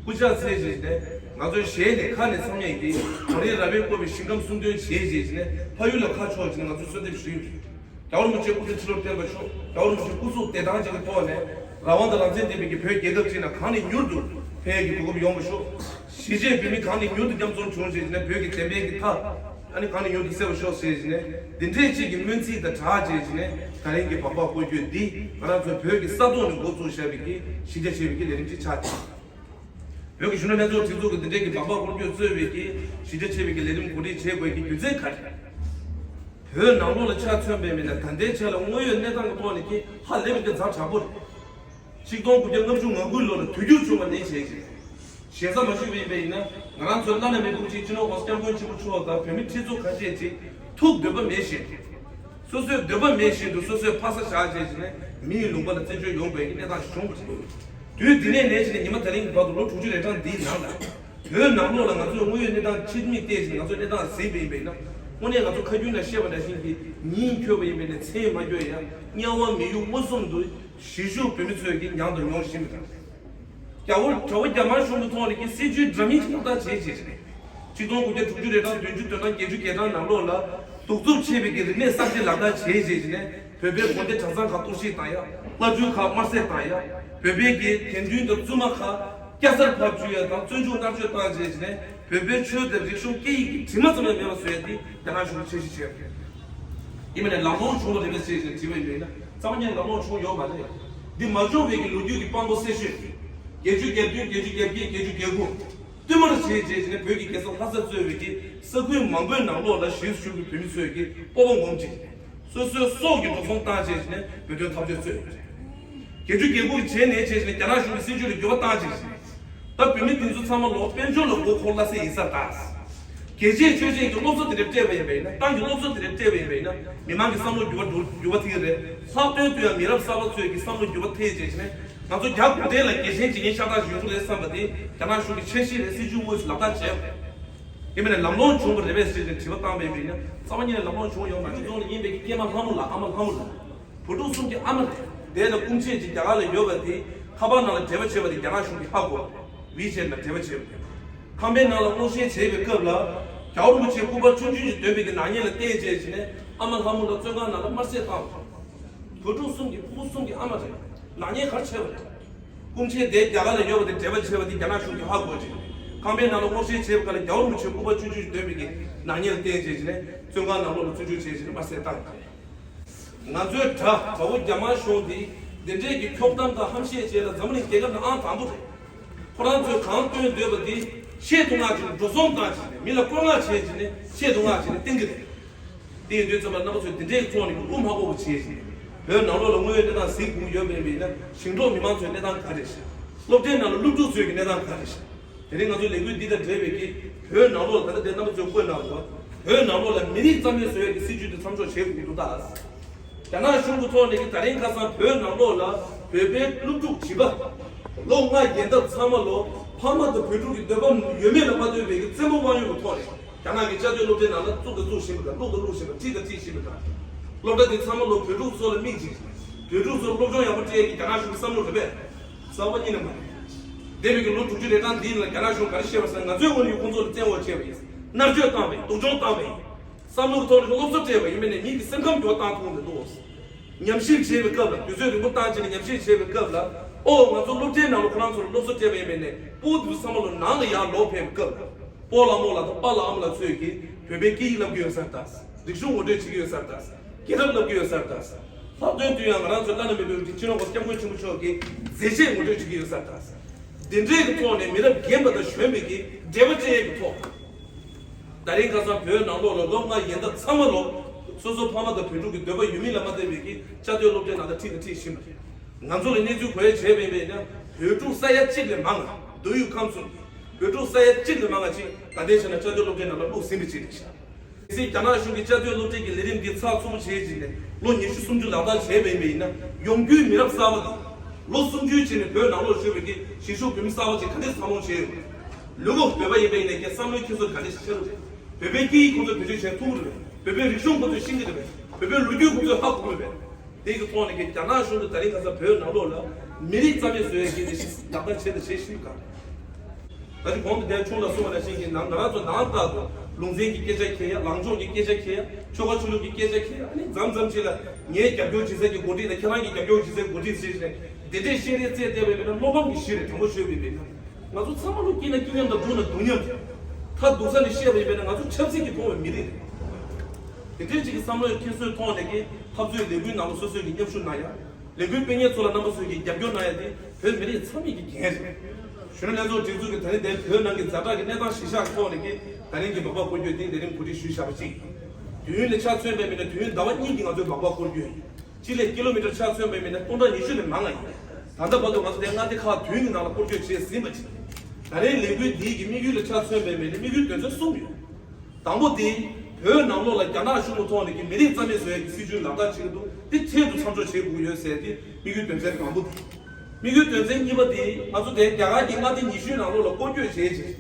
སྐུ་ཕྱག་འཚལ་བྱས་བྱས་ནས་ང་ཚོའི་ཞལ་ནས་ཁ་ནས་ཚང་མས་ཀྱིས་ད་རེས་ར་བས་བསྐོར་བའི་ཞིང་ཁམས་གསུམ་སྟོན་བྱས་བྱས་ནས་ཕ་ཡུལ་ལ་ཁ་ཕྱོགས་བྱས་ནས་ང་ཚོས་གསོལ་འདེབས་ཞུས་ཡོད། རྒྱལ་བ་རིན་པོ་ཆེ་སྐུ་ཚེ་ཁྲི་ལོར་བརྟན་པར་ཤོག་རྒྱལ་བ་རིན་པོ་ཆེ་སྐུ་གཟུགས་བདེ་ཐང་ཅན་གྱི་ཐོག་ནས་རང་དབང་དང་རང་བཙན་ལྡན་པའི་གི་བོད་རྒྱལ་ཁབ་ཅིག་ནང་གང་ནས་མྱུར་དུ་ཕེབས་ཡས་ཀྱི་གོ་སྐབས་ཡོང་བར་ཤོག་གཞིས་བྱེས་བོད་མི་གང་ནས་མྱུར་དུ་མཉམ་འཛོམས་བྱུང་བྱས་ནས་བོད་ཀྱི་བདེན་པའི་གི་མཐའ་ཨ་ནི་གང་ནས་མྱུར་དུ་གསལ་བར་ཤོག་ཟེར་བྱས་ནས་འདི་འདྲས་ཅིག་གི་སྨོན་ཚིག་དང་སྦྲགས་བྱས་བྱས་ནས་ད་རིང་གི་འབག་འབག་སྐུ་བསྐྱོད་འདི་ང་རང་ཚོ་བོད་ཀྱི་ས་ཐོག་ནས་འགོ་བཙུགས་བཞག་པའི་གི་གཞི་རྒྱ་ཆེ་བའི་གི་ལས་རིམ་ཅིག་ཆགས་ཀྱི་ཡོད། བོད་ཀྱི་གཞོན་ནུ་ལྷན་ཚོགས་སྒྲིག་འཛུགས་ཀྱིས་འདི་འདྲའི་གི་འབག་འབག་སྐུ་བསྐྱོད་གཙོས་པའི་གི་གཞི་རྒྱ་ཆེ་བའི་གི་ལས་རིམ་གོ་སྒྲིག་བྱེད་དགོས་ཀྱི་རྒྱུ་མཚན་ག་རེ་རེད། བོད་ནང་ལོགས་ལ་ཆ་མཚོན་པའི་མི་ལ་ད་ལྟའི་ཆ་ལ་དངོས་ཡོད་གནས་སྟངས་ཀྱི་ཐོག་ནས་ཀྱི་ཧ་ལས་པའི་གི་ཛ་དྲག་པོ་རེད། ཆིག་སྟོང་དགུ་བརྒྱ་ལྔ་བཅུ་ང་དགུའི་ལོ་ལ་དུས་འགྱུར་བྱུང་བ་ནས་བྱས་ཀྱི་ཞེ་ས་མ་ཞུས་པ་ཡིན་པ་ཡིན་ན། ང་རང་ཚོའི་བླ་ན་མེད་པའི་སྐུ་ཚེ་སྤྱི་ནོར་༸གོང་ས་༸སྐྱབས་མགོན་ཆེན་པོ་མཆོག་དང་བོད་མི་ཁྲི་ཚོ་ཁ་ཤས་ཅིག་ཐུགས་འདོད་པ་མེད་བཞིན་དུ། སོ་སོའི་འདོད་པ་མེད་བཞིན་དུ་སོ་སོའི་ཕ་ས་བཞག་བྱས་ཀྱི་ནས་མི་ཡི་ལུང་པ་ལ་བཙན་བྱོལ་ཡོང་དགོས་ཀྱི་གནས་སྟངས་ཤིག་བྱུང་བ་རེད། དུས་འདི་ནས་ནས་བྱས་ནས་ཉི་མ་དེ་རིང་གི་བར་དུ་ལོ་དྲུག་ཅུ་རེ་གྲངས་འདིའི་ནང་ལ། བོད་ནང་ལོགས་ལ་ང་ཚོས་དངོས་ཡོད་གནས་སྟངས་ཕྱི་མིག་བལྟས་ཤིང་ང་ཚོའི་གནས་སྟངས་གཟིགས་པ་ཡིན་པས་ན། དངོས་གནས་ང་ཚོ་ཁ་རྒྱུན་ལ་བཤད་པ་འདྲ་བཞིན་གྱི་ཉིན་འཁྱོལ་བ་ཡིན་པས་ན་མཚན་མ་འཁྱོལ་ཡ། དམྱལ་བ་མི་ཡུལ་མངོན་སུམ་དུ་གཞིས་བཞུགས་བོད་མི་ཚོས་ཀྱིས་མྱངས་དང་མྱོང་བཞིན་པ་དང་། རྒྱ་བོད་གྲྭ་པ་རྒྱ་དམར་གཞུང་གི་ཐོག་ནས་ཀྱི་སྲིད་བྱུས་འདྲ་མིན་ཅིག་ལག་བསྟར་བྱེད་བྱེད་བྱེད། ཆིག་སྟོང་དགུ་བརྒྱ་དྲུག་ཅུ་རེ་གྲངས་བདུན་ཅུ་དོན་གྲངས་བརྒྱད་ཅུ་གྱ་གྲངས་ནང་ལོགས་ལ་གདུག་རྩུབ་ཆེ་བའི་གི་རིག་གནས་གསར་བརྗེ་ལག་བསྟར་བྱེད་བྱེད་བྱེད་ནས་བོད་པའི་དགོན་སྡེ་གྲྭ་ཚང་ཁག་གཏོར་བཤིག་བཏང་ཡ། བླ་སྤྲུལ་ཁག་དམར་བསད་བཏང་ཡ། བོད་པའི་གི་དད་འདུན་དང་བཙུན་མ་ཁག་སྐྱ་སར་ཕབ་བཅུག་ཡ་དང་བཙོན་འཇུག་མནར་གཅོད་བཏང་བྱས་བྱས་ནས་བོད་པའི་ཆོས་དང་རིག་གཞུང་སྐད་ཡིག་གི་དྲི་མ་ཙམ་ཡང་མེད་པ་བཟོ་ཡ་དེ་རྒྱ་ནག་གཞུང་གིས་འཆར་གཞི་བྱས་ཡོད། ཡིན་པ་ནས་ལམ་ལྷོང་བྱུང་བ་རེད་པས་ཟེར་ཞིང་དྲི་བ་ཡིན་པས་ན་རྩ་བ་ཉིད་ནས་ལམ་ལྷོང་བྱུང་ཡོད་མ་རེད། འདི་མ་བྱུང་བའི་གི་ལོ་རྒྱུས་ཀྱི་དཔང་པོ་གསལ་ཤོས། བརྒྱད་ཅུ་གྱ་བདུན་བརྒྱད་ཅུ་གྱ་བརྒྱད་བརྒྱད་ཅུ་གྱ་དགུ། བསྟུད་མར་བྱས་རྗེས་ནས་བོད་ཀྱི་རྒྱལ་ས་ལྷ་ས་གཙོས་པའི་གི་ས་ཁུལ་མང་པོའི་ནང་ལོགས་ལ་གཞིས་སུ་བཞུགས་པའི་བོད་མི་ཚོས་ཀྱི་སྤོབས་པ་ངོམ་བྱས་ནས་སོ་སོའི་སྲོག་གི་འགྲོ་སོང་བཏང་བྱས་ནས་བོད་དོན་འཐབ་རྩོད་རྩོད་ཡོད་པ་རེད། བརྒྱད་ཅུ་གྱ་དགུ་གི་རྗེས་ནས་བྱས་ནས་རྒྱ་ནག་གཞུང་གི་སྲིད་བྱུས་ལ་འགྱུར་བ་བཏང་བྱས་ནས་ད་བོད་མི་འདི་ཚོ་ཚང་མ་ལོ་དཔལ་འབྱོར་ལ་མགོ་འཁོར་སླ་ས་ཡིན་ས་རེད། རྒྱལ་གཅེས་ཆོས་གཅེས་ཀྱི་སློབ་གསོ་དེ་འདྲ་སྤྲད་པ་ཡིན་པ་ཡིན་ན། ཏང་གི་སློབ་གསོ་དེ་འདྲ་སྤྲད་པ་ཡིན་པ་ཡིན་ན། མི་མང་གི་བསམ་བློ་འགྱུར་བ་འགྲོ་འགྱུར་བ་ཐེབས་ཀྱི་རེད། ལྷག་དོན་དུ་ཡང་མི་རབས་གསར་པ་ཚོས་ཀྱི་བསམ་བློ་འགྱུར་བ་ཐེབས་བྱས་ནས་ང་ཚོ་རྒྱ་གུང་ཁྲན་ལ་རྒྱལ་ཞེན་བྱེད་མཁན་ཤ་སྟག་ཞིག་ཡོང་གི་རེད་བསམ་པ་དེ་རྒྱ་ནག་གཞུང་གི་འཆར་གཞི་རེད། སྲིད་བྱུས་དངོས་སུ་ལག་བསྟར་བྱས་པ་རེད། ཡིན་པ་ནས་ལམ་ལྷོང་བྱུང་བ་རེད་པས་ཟེར་ནས་དྲི་བ་བཏང་བ་ཡིན་པ་ཡིན་ན། རྩ་བ་ཉིད་ནས་ལམ་ལྷོང་བྱུང་ཡོད་མ་རེད། རྫོང་ལ་ཡིན་པའི་སྐྱེས་མ་ལྷ་མོ་ལགས། ཨ་མ་ལྷ་མོ་ལགས། བུ་ཕྲུག་གསུམ་གྱི་ཨ་མ་རེད། འདས་ལ་སྐུ་མཆེད་ཅིག་རྒྱ་གར་ལ་ཡོད་པ་དེ་ཁ་པར་ནང་ལ་འབྲེལ་བ་བྱས་པ་དེ་རྒྱ་ནག་གཞུང་གིས་ཧ་གོ། ཝི་ཆེད་ནང་འབྲེལ་བ་བྱས་པ་དེ། ཁང་པའི་ནང་ལ་སྔོག་བཤེར་བྱེད་པའི་སྐབས་ལ། རྒྱལ་བ་རིན་པོ་ཆེའི་སྐུ་པར་ཆུང་ཆུང་ཞིག་འདོན་པའི་གི་ནག་ཉེས་ལ་བརྟེན་བྱས་བྱས་ནས་ཨ་མ་ལྷ་མོ་ལ་བཙོན་ཁང་ནང་ལ་དམར་བསད་བཏང་བ། བུ་ཕྲུག་གསུམ་གྱི་ཕྲུ་གུ་གསུམ་གྱི་ཨ་མ་རེད། ནག་ཉེས་ག་རེ་བྱས་པ་རེད། སྐུ་མཆེད་དེ་རྒྱ་གར་ལ་ཡོད་པ་དེ་འབྲེལ་བ་བྱས་པ་དེ་རྒྱ་ནག་གཞུང་གིས་ཧ་གོ་བྱས། ཁང་པའི་ནང་ལ་སྔོག་བཤེར་བྱས་པའི་སྐབས་ལ་རྒྱལ་བ་རིན་པོ་ཆེའི་སྐུ་པར་ཆུང་ཆུང་ཞིག་འདོན་པའི་གི་ནག་ཉེས་ལ་བརྟེན་བྱས་བྱས་ནས་བཙོན་ཁང་ནང་ལོགས་ལ་བཙོན་འཇུག་བྱས་བྱས་ནས་དམར་བསད་བཏང་ཡོད་རེད། ང་ཚོའི་དགྲ་དགྲ་བོ་རྒྱ་དམར་གཞུང་འདི་འདི་འདྲའི་གི་འཁྱོག་གཏམ་དང་ཧམ་བཤད་བྱས་ལ་འཛམ་གླིང་རྒྱལ་ཁབ་ནང་ཨང་དང་པོ་རེད། ཁོ་རང་ཚོས་གང་སྟོན་འདོད་པ་འདི་བཤད་ཐུབ་ངག་བྱས་ནས་འགྲོ་སོང་བཏང་བྱས་ནས་མི་ལ་བཀོད་མངགས་བྱས་བྱས་ནས་བཤད་ཐུབ་ངག་བྱས་ནས་བསྟན་གྱི་རེད། དེ་ཡིན་དུས་ཙམ་པ་རྣམ་པ་ཚོས་འདི་འདྲའི་ཐོག་ནས་དབུ་མ་དགོས་པ་བྱས་བྱས་ནས་བོད་ནང་ལོགས་ལ་དངོས་ཡོད་གནས་སྟངས་གཟིགས་དགོས་ཡོད་པ་ཡིན་ན་ཞིང་འབྲོག་མི་མང་ཚོའི་གནས་སྟངས་ག་རེ་རེད། སློབ་གྲྭའི་ནང་ལ་སློབ་ཕྲུག་ཚོའི་གི་གནས་སྟངས་ག་རེ་རེད། དེ་རིང་ང་ཚོའི་ལས་འགུལ་འདི་དང་འབྲེལ་བའི་གི་བོད་ནང་ལོགས་ལ་ད་ལྟ་དེ་རྣམ་པ་ཚོས་བཀོད་གནང་བ། བོད་ནང་ལོགས་ལ་མི་རིགས་རྩ་མེད་བཟོ་ཡས་ཀྱི་སྲིད་བྱུས་དེ་མཚམས་འཇོག་བྱེད་དགོས་ཀྱི་འདུག་ད། རྒྱ་ནག་གཞུང་གི་ཐོག་ནས་ཀྱི་ད་རིང་ཁ་སང་བོད་ནང་ལོགས་ལ་བོད་པའི་སློབ་ཕྲུག་བྱིས་པ་ལོ་ལྔ་ཡན་འདབ་ཚང་མ་ལོ་ ཕ་མ་དང་བོད་ཕྲུག་གི་འདོད་པ་ཡོད་མེད་ལ་མ་ལྟོས་པའི་གི་བཙན་པོ་དབང་ཡོད་ཀྱི་ཐོག་ནས་རྒྱ་ནག་གི་བཅའ་སྡོད་སློབ་གྲྭའི་ནང་ལ་བཙུགས་དང་བཙུགས་བཞིན་པ་དང་བླུགས་དང་བླུགས་བཞིན་པ་ཁྲིད་དང་ཁྲིད་བཞིན་པ་དང་། སློབ་གྲྭ་དེ་ཚང་མ་ལོ་བོད་ཕྲུག་ཚོ་ལ་དམིགས་ཅིང་། བོད་ཕྲུག་ཚོར་སློབ་སྦྱོང་ཡག་པོ་སྤྲད་ཀྱི་རྒྱ་ནག་གཞུང་གི་བསམ་བློ་རེད་པས། རྩ་བ་ཉིད་ནས་མ་རེད། འདས་པའི་གི་ལོ་དྲུག་ཅུ་རེ་གྲངས་འདིའི་ནང་རྒྱ་ནག་གཞུང་ག་རེ་བཤད་པ་ཟེར་ན། ང་ཚོའི་ངོས་ནས་ཁོང་ཚོ་ལ་བཙན་འོག་བྱས་པ་ཡིན། མནར་གཅོད་བཏང་བ་ཡིན། སྡུག་སྦྱོང་བཏང་བ་ཡིན། བསམ་བློའི་ཐོག་ནས་སློབ་གསོ་སྤྲད་པ་ཡིན་པས་ནས་མི་གི་སེམས་ཁམས་མགྱོགས་བཏང་ཐུབ་མི་འདུག། ཉམས་ཞིབ་བྱེད་པའི་སྐབས་ལ་དུས་ཚོད་རིང་པོ་བཏང་བྱས་ནས་ཉམས་ཞིབ་བྱེད་པའི་སྐབས་ལ། ཨོ་ང་ཚོ་སློབ་གྲྭའི་ནང་ལ་ཁོ་རང་ཚོ་ལ་སློབ་གསོ་སྤྲད་པ་ཡིན་པས་ནས་སྤུ་གུ་ཚང་མ་ལོ་ནང་ལ་ཡར་ལོག་ཕེབས་པའི་སྐབས་ལ། སྤོ་ལགས་རྨོ་ལགས་དང་པཱ་ལགས་ཨ་མ་ལགས་ཚོས་ཀྱིས་བོད་པའི་སྐད་ཡིག་བསླབ་ཀྱི་ཡོད་ས་རེད་ད། རིག་གཞུང་ངོ་སྤྲོད་བྱེད་ཀྱི་ཡོད་ས་རེད་ད། རྒྱལ་རབས་བསླབ་ཀྱི་ཡོད་ས་རེད་ད། ལྷག་དོན་དུ་ཡང་ང་རང་ཚོའི་བླ་ན་མེད་པའི་སྤྱི་ནོར་གོང་ས་སྐྱབས་མགོན་ཆེན་པོ་མཆོག་གི་མཛད་རྗེས་ངོ་སྤྲོད་བྱེད་ཀྱི་ཡོད་ས་རེད་ད། འདི་འདྲའི་གི་ཐོག་ནས་མི་རབས་རྒན་པ་དང་གཞོན་པའི་གི་འབྲེལ་བ་བཅད་ཡས་ཀྱི་ཐོག་ད་རིང་ཁ་སང་བོད་ནང་ལོགས་ལ་ལོ་ལྔ་ཡན་ལྟར་ཚང་མ་ལོ། སོ་སོ་ཕ་མ་དང་བོད་ཕྲུག་གི་འདོད་པ་ཡོད་མིན་ལ་མ་ལྟོས་པའི་གི་བཅའ་སྡོད་སློབ་གྲྭའི་ནང་ལ་ཁྲིད་དང་ཁྲིད་བཞིན་པ་རེད། ང་ཚོ་ལ་གནས་ཚུལ་གོ་ཡ་བྱས་པ་ཡིན་པས་ན་བོད་ཕྲུག་ས་ཡ་གཅིག་ལས་མང་ང་། Do you come soon? བོད་ཕྲུག་ས་ཡ་གཅིག་ལས་མང་ང་ཅིག་ད་ལྟའི་ཆ་ནས་བཅའ་སྡོད་སློབ་གྲྭའི་ནང་ལ་བླུགས་ཟིན་པ་ཅིག་རེད་ཤག། གལ་སྲིད་རྒྱ་ནག་གཞུང་གིས་བཅའ་སྡོད་སློབ་གྲྭའི་གི་ལས་རིམ་འདི་ཚགས་ཚུད་པོ་བྱས་བྱས་ནས་ལོ་ཉི་ཤུ་སུམ་ཅུ་ལག་བསྟར་བྱས་པ་ཡིན་པས་ན་ཡོང་རྒྱུའི་མི་རབས་གསར་པ་དང་། ལོ་སུམ་ཅུའི་རྗེས་ནས་བོད་ནང་ལོགས་བཞུགས་པའི་གི་གཞིས་བཞུགས་བོད་མི་གསར་པ་ཅིག་ག་འདྲས་འཚར་ལོངས་བྱས་ཡོད། ལུས་པོ་བོད་པ་ཡིན་པ་ཡིན་ནའི་ཀྱང་བསམ་བློའི་འཁྱེར་སོ་ག་འདྲས་ཤིག་ཆེ་རུ་རེད། བོད་པའི་སྐད་ཡིག་ཁོང་ཚོས་བེད་སྤྱོད་བྱེད་ཐུབ་ཀྱི་རེད་པས། བོད་པའི་རིག་གཞུང་ཁོང་ཚོས་ཤེས་ཀྱི་རེད་པས། བོད་པའི་ལོ་རྒྱུས་ཁོང་ཚོས་ཧ་གོ་གི་རེད་པས། དེ་གི་ཐོག་ནས་ཀྱི་རྒྱ་ནག་གཞུང་གིས་ད་རིང་ཁ་སང་བོད་ནང་ལོགས་ལ་མི་རིགས་རྩ་མེད་བཟོ་ཡ་གི་ལས་གཞི་ལག་བསྟར་བྱས་དང་བྱེད་བཞིན་པ་གང་རེད། ད་ཅི་གོང་དུ་དེ་ཆུང་ལ་གསུངས་པ་ནང་བཞིན་གྱི་ནང་ང་རང་ཚོ་ནང་ལྟར་དུ་ལུང་ཚན་གྱི་སྐད་ཆ་འཁྱེར་ཡ། ལངས་ཕྱོགས་ཀྱི་སྐད་ཆ་འཁྱེར་ཡ། ཆོལ་ཁ་ཆོས་ལུགས་ཀྱི་སྐད་ཆ་འཁྱེར་ཡ། ཨ་ནི་མཚམས་མཚམས་ཅིག་ལ་ངའི་རྒྱབ་སྐྱོར་བྱེད་ས་ཀྱི་འགོ་ཁྲིད་དང་ཁྱེད་རང་གི་རྒྱབ་སྐྱོར་བྱེད་སའི་འགོ་ཁྲིད་ཟེར་ནས་དེ་འདྲས་བཤད་རེས་རྩེད་བསྡད་པ་ཡིན་ན་བློ་ཕམ་གྱི་གཞི་རེད། དྲང་པོ་ཤོད་པ་ཡིན་ན། ང་ཚོ་ཚང་མ་ལོ་སྐྱིད་ན་སྐྱིད་མཉམ་དང་སྡུག་ན་སྡུག་མཉམ་རེད། མཐའ་སྡུག་ས་ནས་བཤད་པ་ཡིན་པས་ན་ང་ཚོ་ཆབ་སྲིད་ཀྱིས་ཕོངས་པའི་མི་རིགས་རེད། དེ་འདྲའི་ཅིག་གི་བསམ་བློའི་འཁྱེར་སོའི་ཐོག་ནས་ཀྱི་འཐབ་རྩོད་ལས་འགུལ་ནང་ལ་སོ་སོས་ཀྱི་མཉམ་ཞུགས་གནང་ཡ། ལས་འགུལ་སྤེལ་མཁན་ཚོ་ལ་རྣམ་པ་ཚོས་ཀྱི་རྒྱབ་སྐྱོར་གནང་ཡ་དེ་བོད་མི་རིགས་ཚང་མས་ཀྱི་འགན་རེད། གཞོན་ནུ་ལྷན་ཚོགས་སྒྲིག་འཛུགས་ཀྱི་ད་རིང་དེ་བོད་ནང་གི་ཛ་དྲག་གི་གནས་སྟངས་གཞི་བཞག་ཐོག་ནས་ཀྱི་ད་རིང་གི་སྦག་སྦག་སྐོར་སྐྱོད་དེ་ལས་རིམ་གོ་སྒྲིག་ཞུས་བཞག་པ་ཅིག། དུས་ཡུན་ལ་ཆ་མཚོན་པའི་མི་ནི་དུས་ཡུན་ཟླ་བ་གཉིས་ཀྱི་ང་ཚོའི་སྦག་སྦག་སྐོར་སྐྱོད་ཡིན། སྤྱི་ལེ་ཀི་ལོ་མི་ཊར་ཆ་མཚོན་པའི་མི་ནི་སྟོང་ཕྲག་ཉི་ཤུ་ལས་མང་ང་ཡིན། ད་ལྟ་བར་དུ་ང་ཚོ་དེ་མངའ་སྡེ་ཁག་བདུན་གྱི་ནང་ལ་སྐོར་སྐྱོད་བྱས་ཟིན་པ་ཅིག། ད་རེས་ལས་འགུལ་འདིའི་གི་དམིགས་ཡུལ་ལ་ཆ་མཚོན་པའི་མི་ནི་དམིགས་ཡུལ་དོན་ཚན་གསུམ་ཡོད། དང་པོ་དེ། བོད་ནང་ལོགས་ལ་རྒྱ་ནག་གཞུང་གི་ཐོག་ནས་ཀྱི་མི་རིགས་རྩ་མེད་བཟོ་ཡ་གི་སྲིད་བྱུས་ལག་བསྟར་བྱེད་ཀྱི་འདུག། འདི་འཕྲལ་དུ་མཚམས་འཇོག་བྱེད་དགོས་ཀྱི་ཡོད་ཟེར་ཏེ་དམིགས་ཡུལ་དོན་ཚན་དང་པོ་དེ། དམིགས་ཡུལ་དོན་ཚན་གཉིས་པ་དེ་ང་ཚོ་དེ་རྒྱ་གར་གྱི་མངའ་སྡེ་ཉི་ཤུའི་ནང་ལོགས་ལ་སྐོར་སྐྱོད་བྱས་རྗེས།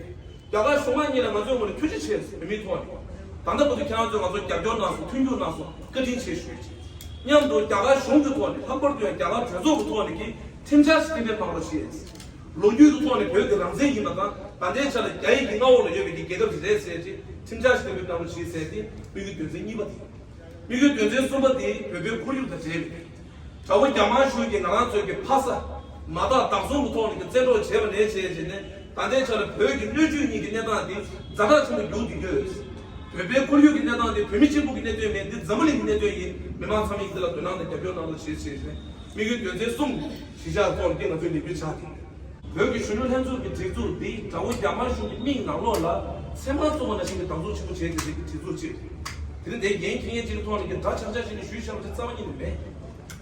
རྒྱ་གར་གཞུང་མང་གཉིས་ལ་ང་ཚོའི་ངོས་ནས་ཐུགས་རྗེ་ཆེ་བོད་མིའི་ཐོག་ནས། ད་ལྟ་བར་དུ་ཁྱེད་རང་ཚོས་ང་ཚོར་རྒྱབ་སྐྱོར་གནང་སོང་། མཐུན་འགྱུར་གནང་སོང་། བཀའ་དྲིན་ཆེ་ཞུ་ཡ་ཅིག། མཉམ་དུ་རྒྱ་གར་གཞུང་གི་ཐོག་ནས་ལྷག་པར་དུ་ཡང་རྒྱ་གར་གྲོས་ཚོགས་ཀྱི་ཐོག་ནས་ཀྱི་ཁྲིམས་འཆར་ཞིག་གཏན་འབེབས་གནང་རོགས་ཞེས། ལོ་རྒྱུས་ཀྱི་ཐོག་ནས་བོད་ཀྱི་རང་བཙན་ཡིན་པ་དང་། ད་ལྟའི་ཆ་ལ་རྒྱ་ཡིག་གི་མངའ་འོག་ལ་ཡོད་པའི་གི་རྒྱལ་ཁབ་ཅིག་རེད་ཟེར་ཏེ་ཁྲིམས་འཆར་ཞིག་གཏན་འབེབས་གནང་རོགས་ཞེས་ཟེར་ཏེ་དམིགས་ཡུལ་དོན་ཚན་གཉིས་པ་དེ། དམིགས་ཡུལ་དོན་ཚན་གསུམ་པ་དེ་བོད་པའི་ཁོར་ཡུག་དང་འབྲེལ་བའི། དགྲ་བོ་རྒྱ་དམར་གཞུང་གིས་ང་རང་ཚོའི་གི་ཕ་ས་མ་དག་བདག་བཟུང་གི་ཐོག་ནས་ཀྱི་བཙན་འཕྲོག་བྱས་པ་ནས་བྱས་རྗེས་ནས་ད་ལྟའི་ཆ་ལ་བོད་ཀྱི་སྣོད་བཅུད་གཉིས་ཀྱི་གནས་སྟངས་དེ་ཛ་དྲག་ཆེན་པོ་འགྱུར་བསྡད་ཡོད། བོད་པའི་ཁོར་ཡུག་གི་གནས་སྟངས་དེ་བོད་མི་གཅིག་པུ་གི་གནད་དོན་མིན། འདི་འཛམ་བུ་གླིང་གི་གནད་དོན་ཡིན། མི་མང་ཚང་མས་འདི་ལ་དོ་སྣང་དང་རྒྱབ་སྐྱོར་གནང་རོགས་ཞེས་བྱས་ནས་དམིགས་ཡུལ་དོན་ཚན་གསུམ་གཞི་བཞག་ཐོག་ནས་ང་ཚོའི་ལས་འགུལ་ཆགས་ཏེ། བོད་ཀྱི་གཞོན་ནུ་ལྷན་ཚོགས་ཀྱི་སྒྲིག་འཛུགས་འདི་དགྲ་བོ་རྒྱ་དམར་གཞུང་གི་མིག་ནང་ལོགས་ལ་ཚེར་མ་བཙུགས་པ་ནང་བཞིན་གྱི་སྡང་ཟུག་ཆེན་པོ་བྱས་ཏེ་འདི་གི་སྒྲིག་འཛུགས་ཅིག། དེ་ནི་དེའི་འགན་འཁྱེར་མཁན་ཅིག་གི་ཐོག་ནས་ཀྱི་འདྲ་ཆགས་ཆགས་བྱས་ནས་ཞུས་བཞག་པ་དེ་རྩ་བ་ཉིད་ནས་མེད།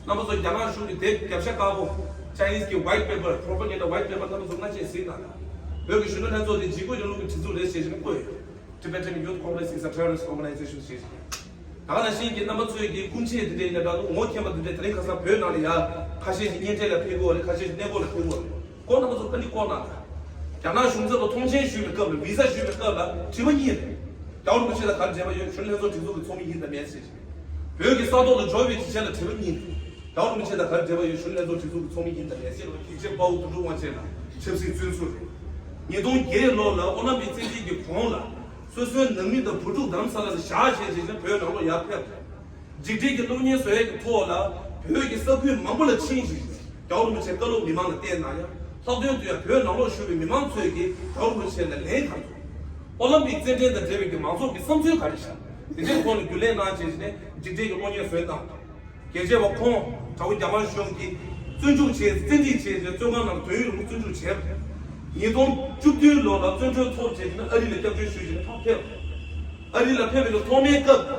རྣམ་པ་ཚོ་རྒྱ་ནག་གཞུང་གིས་དེབ་རྒྱབ་ཤ་དཀར་པོ། Chinese་གི་white paper, propaganda white paper་རྣམ་པ་ཚོ་སྔ་རྗེས་གཟིགས་གནང་དང་། བོད་ཀྱི་གཞོན་ནུ་ལྷན་ཚོགས་དེ་འཇིགས་སྐུལ་རིང་ལུགས་ཀྱི་སྒྲིག་འཛུགས་རེད་ཞེས་བཞིན་བཀོད་ཡོད། Tibetan Youth Congress is a terrorist organization་ཞེས་བཞིན། ད་ག་ནང་བཞིན་གྱི་རྣམ་པ་ཚོས་ཀྱི་སྐུ་མཆེད་དེ་འདྲའི་ཡིན་ན་འདྲ་འདུག། ངོ་མཁྱེན་པ་དེ་འདྲའི་དེ་རིང་ཁ་སང་བོད་ནང་ལ་ཡ་ཁ་ཤས་ཤིག་གཉེན་འཕྲད་ལ་ཕེབས་ཀྱི་ཡོད་རེད། ཁ་ཤས་ཤིག་གནས་སྐོར་ལ་ཕེབས་ཀྱི་ཡོད་རེད། ཁོང་རྣམ་པ་ཚོ་ཀ་ནི་ལྐོག་ན། རྒྱ་ནག་གཞུང་ཚབ་ལ་ཐོངས་མཆན་ཞུས་པའི་སྐབས་ལ་བི་ཟ་ཞུས་པའི་སྐབས་ལ་དྲི་བ་གཉིས་རེད། རྒྱལ་བ་རིན་པོ་ཆེ་དང་ག་རེ་འབྲེལ་བ་ཡོད། གཞོན་ནུ་ལྷན་ཚོགས་སྒྲིག་འཛུགས་ཀྱི་ཚོགས་མི་ཡིན་དང་མེད་ཟེར་ཞིང་། བོད་ཀྱི་ས་ཐོག་ལ་འབྱོར་བའི་ཆེད་ལ་དྲི་བ་གཉིས་རེད། རྒྱལ་བ་རིན་པོ་ཆེ་དང་ག་རེ་འབྲེལ་བ་ཡོད། གཞོན་ནུ་ལྷན་ཚོགས་སྒྲིག་འཛུགས་ཀྱི་ཚོགས་མི་ཡིན་དང་མེད་ཟེར་བ་རྒྱལ་གཅེས་དཔའ་བོ་དོན་གྲུབ་དབང་ཆེན་ལ་ཆབ་སྲིད་བཙོན་ཟུར་རེད། ཉིས་སྟོང་བརྒྱད་ལོ་ལ་ཨོ་ལམ་པིག་རྩེད་འགྲན་གྱི་གོང་ལ། སོ་སོའི་ནང་མི་དང་བུ་ཕྲུག་རྡ་རམ་ས་ལ་ལ་བཞག་བྱས་བྱས་ནས་བོད་ནང་ལོགས་ཡར་ཕེབས། འཇིགས་བྲལ་གྱི་གློག་བརྙན་བཟོ་ཡས་ཀྱི་ཐོག་ལ་བོད་ཀྱི་ས་ཁུལ་མང་པོ་ལ་ཕྱིན་ཞིང་། རྒྱལ་བ་རིན་པོ་ཆེའི་བཀའ་སློབ་མི་མང་ལ་བསྟན་གནང་ཡང་། ལྷག་དོན་དུ་ཡང་བོད་ནང་ལོགས་བཞུགས་པའི་མི་མང་ཚོས་ཀྱིས་རྒྱལ་བ་རིན་པོ་ཆེ་ལ་ལན་ག་རེ་ཐོབ། ཨོ་ལམ་པིག་རྩེད་འགྲན་དང་འབྲེལ་བའི་གི་མང་ཚོགས་ཀྱི་བསམ་ཚུལ་ག་རེ་བཞག། དེ་འདྲའི་ཐོག་ནས་རྒྱུན་ལས་གནང་བྱས་ནས་འཇིགས་བྲལ་གྱི་གློག་བརྙན་བཟོས་གནང་། རྒྱལ་གཅེས་པ་ཁོང་དགྲ་བོ་རྒྱ་དམར་གཞུང་གིས་བཙོན་འཇུག་བྱས། བཙན་ཁྲིད་བྱས་ཏེ་བཙོན་ཁང་ནང་དུས་ཡུན་རིང་པོ་བཙོན་འཇུག་བྱས་པ་རེད། ཉིས་སྟོང་བཅུ་བདུན་ལོ་ལ་བཙོན་གྲོལ་ཐོབ་བྱས་ནས་ཨ་རི་ལ་སྐྱབས་བཅོལ་ཞུས་བྱས་ནས་ཕར་ཕེབས། ཨ་རི་ལ་ཕེབས་པའི་ཐོག་མའི་སྐབས།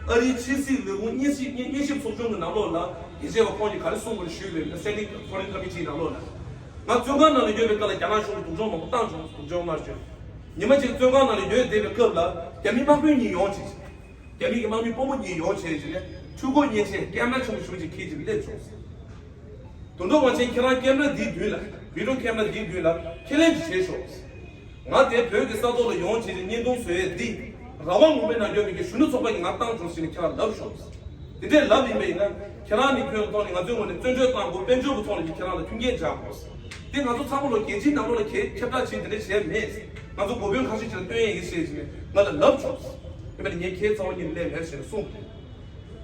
ཨ་རིའི་ཕྱི་སྲིད་ལས་ཁུངས་དབྱེ་ཞིབ་དབྱེ་ཞིབ་ཚོགས་ཆུང་གི་ནང་ལོགས་ལ་རྒྱལ་གཅེས་པ་ཁོང་གིས་ག་རེ་གསུངས་པ་རེད་ཞུས་པས་ན། Standing Foreign Committee་ནང་ལོགས་ལ། ང་བཙོན་ཁང་ནང་ལ་ཡོད་པའི་སྐབས་ལ་རྒྱ་ནག་གཞུང་གིས་སྡུག་སྦྱོང་མང་པོ་བཏང་བྱུང་། སྡུག་སྦྱོང་མནར་གཅོད། ཉི་མ་གཅིག་བཙོན་ཁང་ནང་ལ་ཡོད་བསྡད་པའི་སྐབས་ལ་རྒྱ་མི་དམག་དཔོན་གཉིས་ཡོང་བྱས། རྒྱ་མི་གི་དམག་མི་དཔོན་པོ་གཉིས་ཡོང་བྱས་བྱས་ནས་འཕྲུལ་འཁོར་མཉེན་ཆས་ཀེམ་ར་ཆེན་པོ་ཞེ་པོ་ཅིག་འཁྱེར་བྱས་ནས་སླེབས་བྱུང་ཟེར། དོན་དུ་ང་ཚོས་ཁྱེད་རང་ཀེམ་ར་འདིའི་མདུན་ལ། བི་ཌིའོ་ཁེ་མ་ར་འདིའི་མདུན་ལ་ཁས་ལེན་ཅིག་བྱེད་ཤོག། ང་དེ་བོད་ཀྱི་ས་ཐོག་ལ་ཡོང་བྱས་ཏེ་བརྙན་ཐུང་བཟོ་ཡས་འདི་རང་དབང་ངོ་མའི་ནང་ཡོད་པའི་གི་གཞོན་ནུ་ཚོགས་པ་གིས་ང་བཏང་བྱུང་ཟེར་ནས་ཁྱེད་རང་ལབ་ཤོག། དེ་འདྲས་ལབ་ཡིན་པ་ཡིན་ན་ཁྱེད་རང་ནི་ཁྱོད་ཐོག་ནས་ང་ཚོའི་ངོས་ནས་བཙན་བྱོལ་བཏང་དགོས། དཔལ་འབྱོར་གྱི་ཐོག་ནས་ཀྱི་ཁྱེད་རང་ལ་མཐུན་རྐྱེན་སྦྱར་དགོས། དེ་ང་ཚོ་ཚང་མ་ལོ་རྒྱལ་སྤྱིའི་ནང་ལོགས་ལ་ཁྱེད་ཁྱབ་བསྒྲགས་བྱས་དེ་འདྲས་བྱས་མེད། ང་ཚོ་འགོ་དཔོན་ཁ་ཤས་ཀྱིས་སྟོན་ཡས་ཡིན་ཟེར་བྱས་ནས་ང་ལ་ལབ་བྱུང་། ཡིན་པ་ནི་ངས་ཁྱེད་རྩ་བ་ཉིད་ནས་སླེབས་མེད་ཟེར་ནས་གསུངས།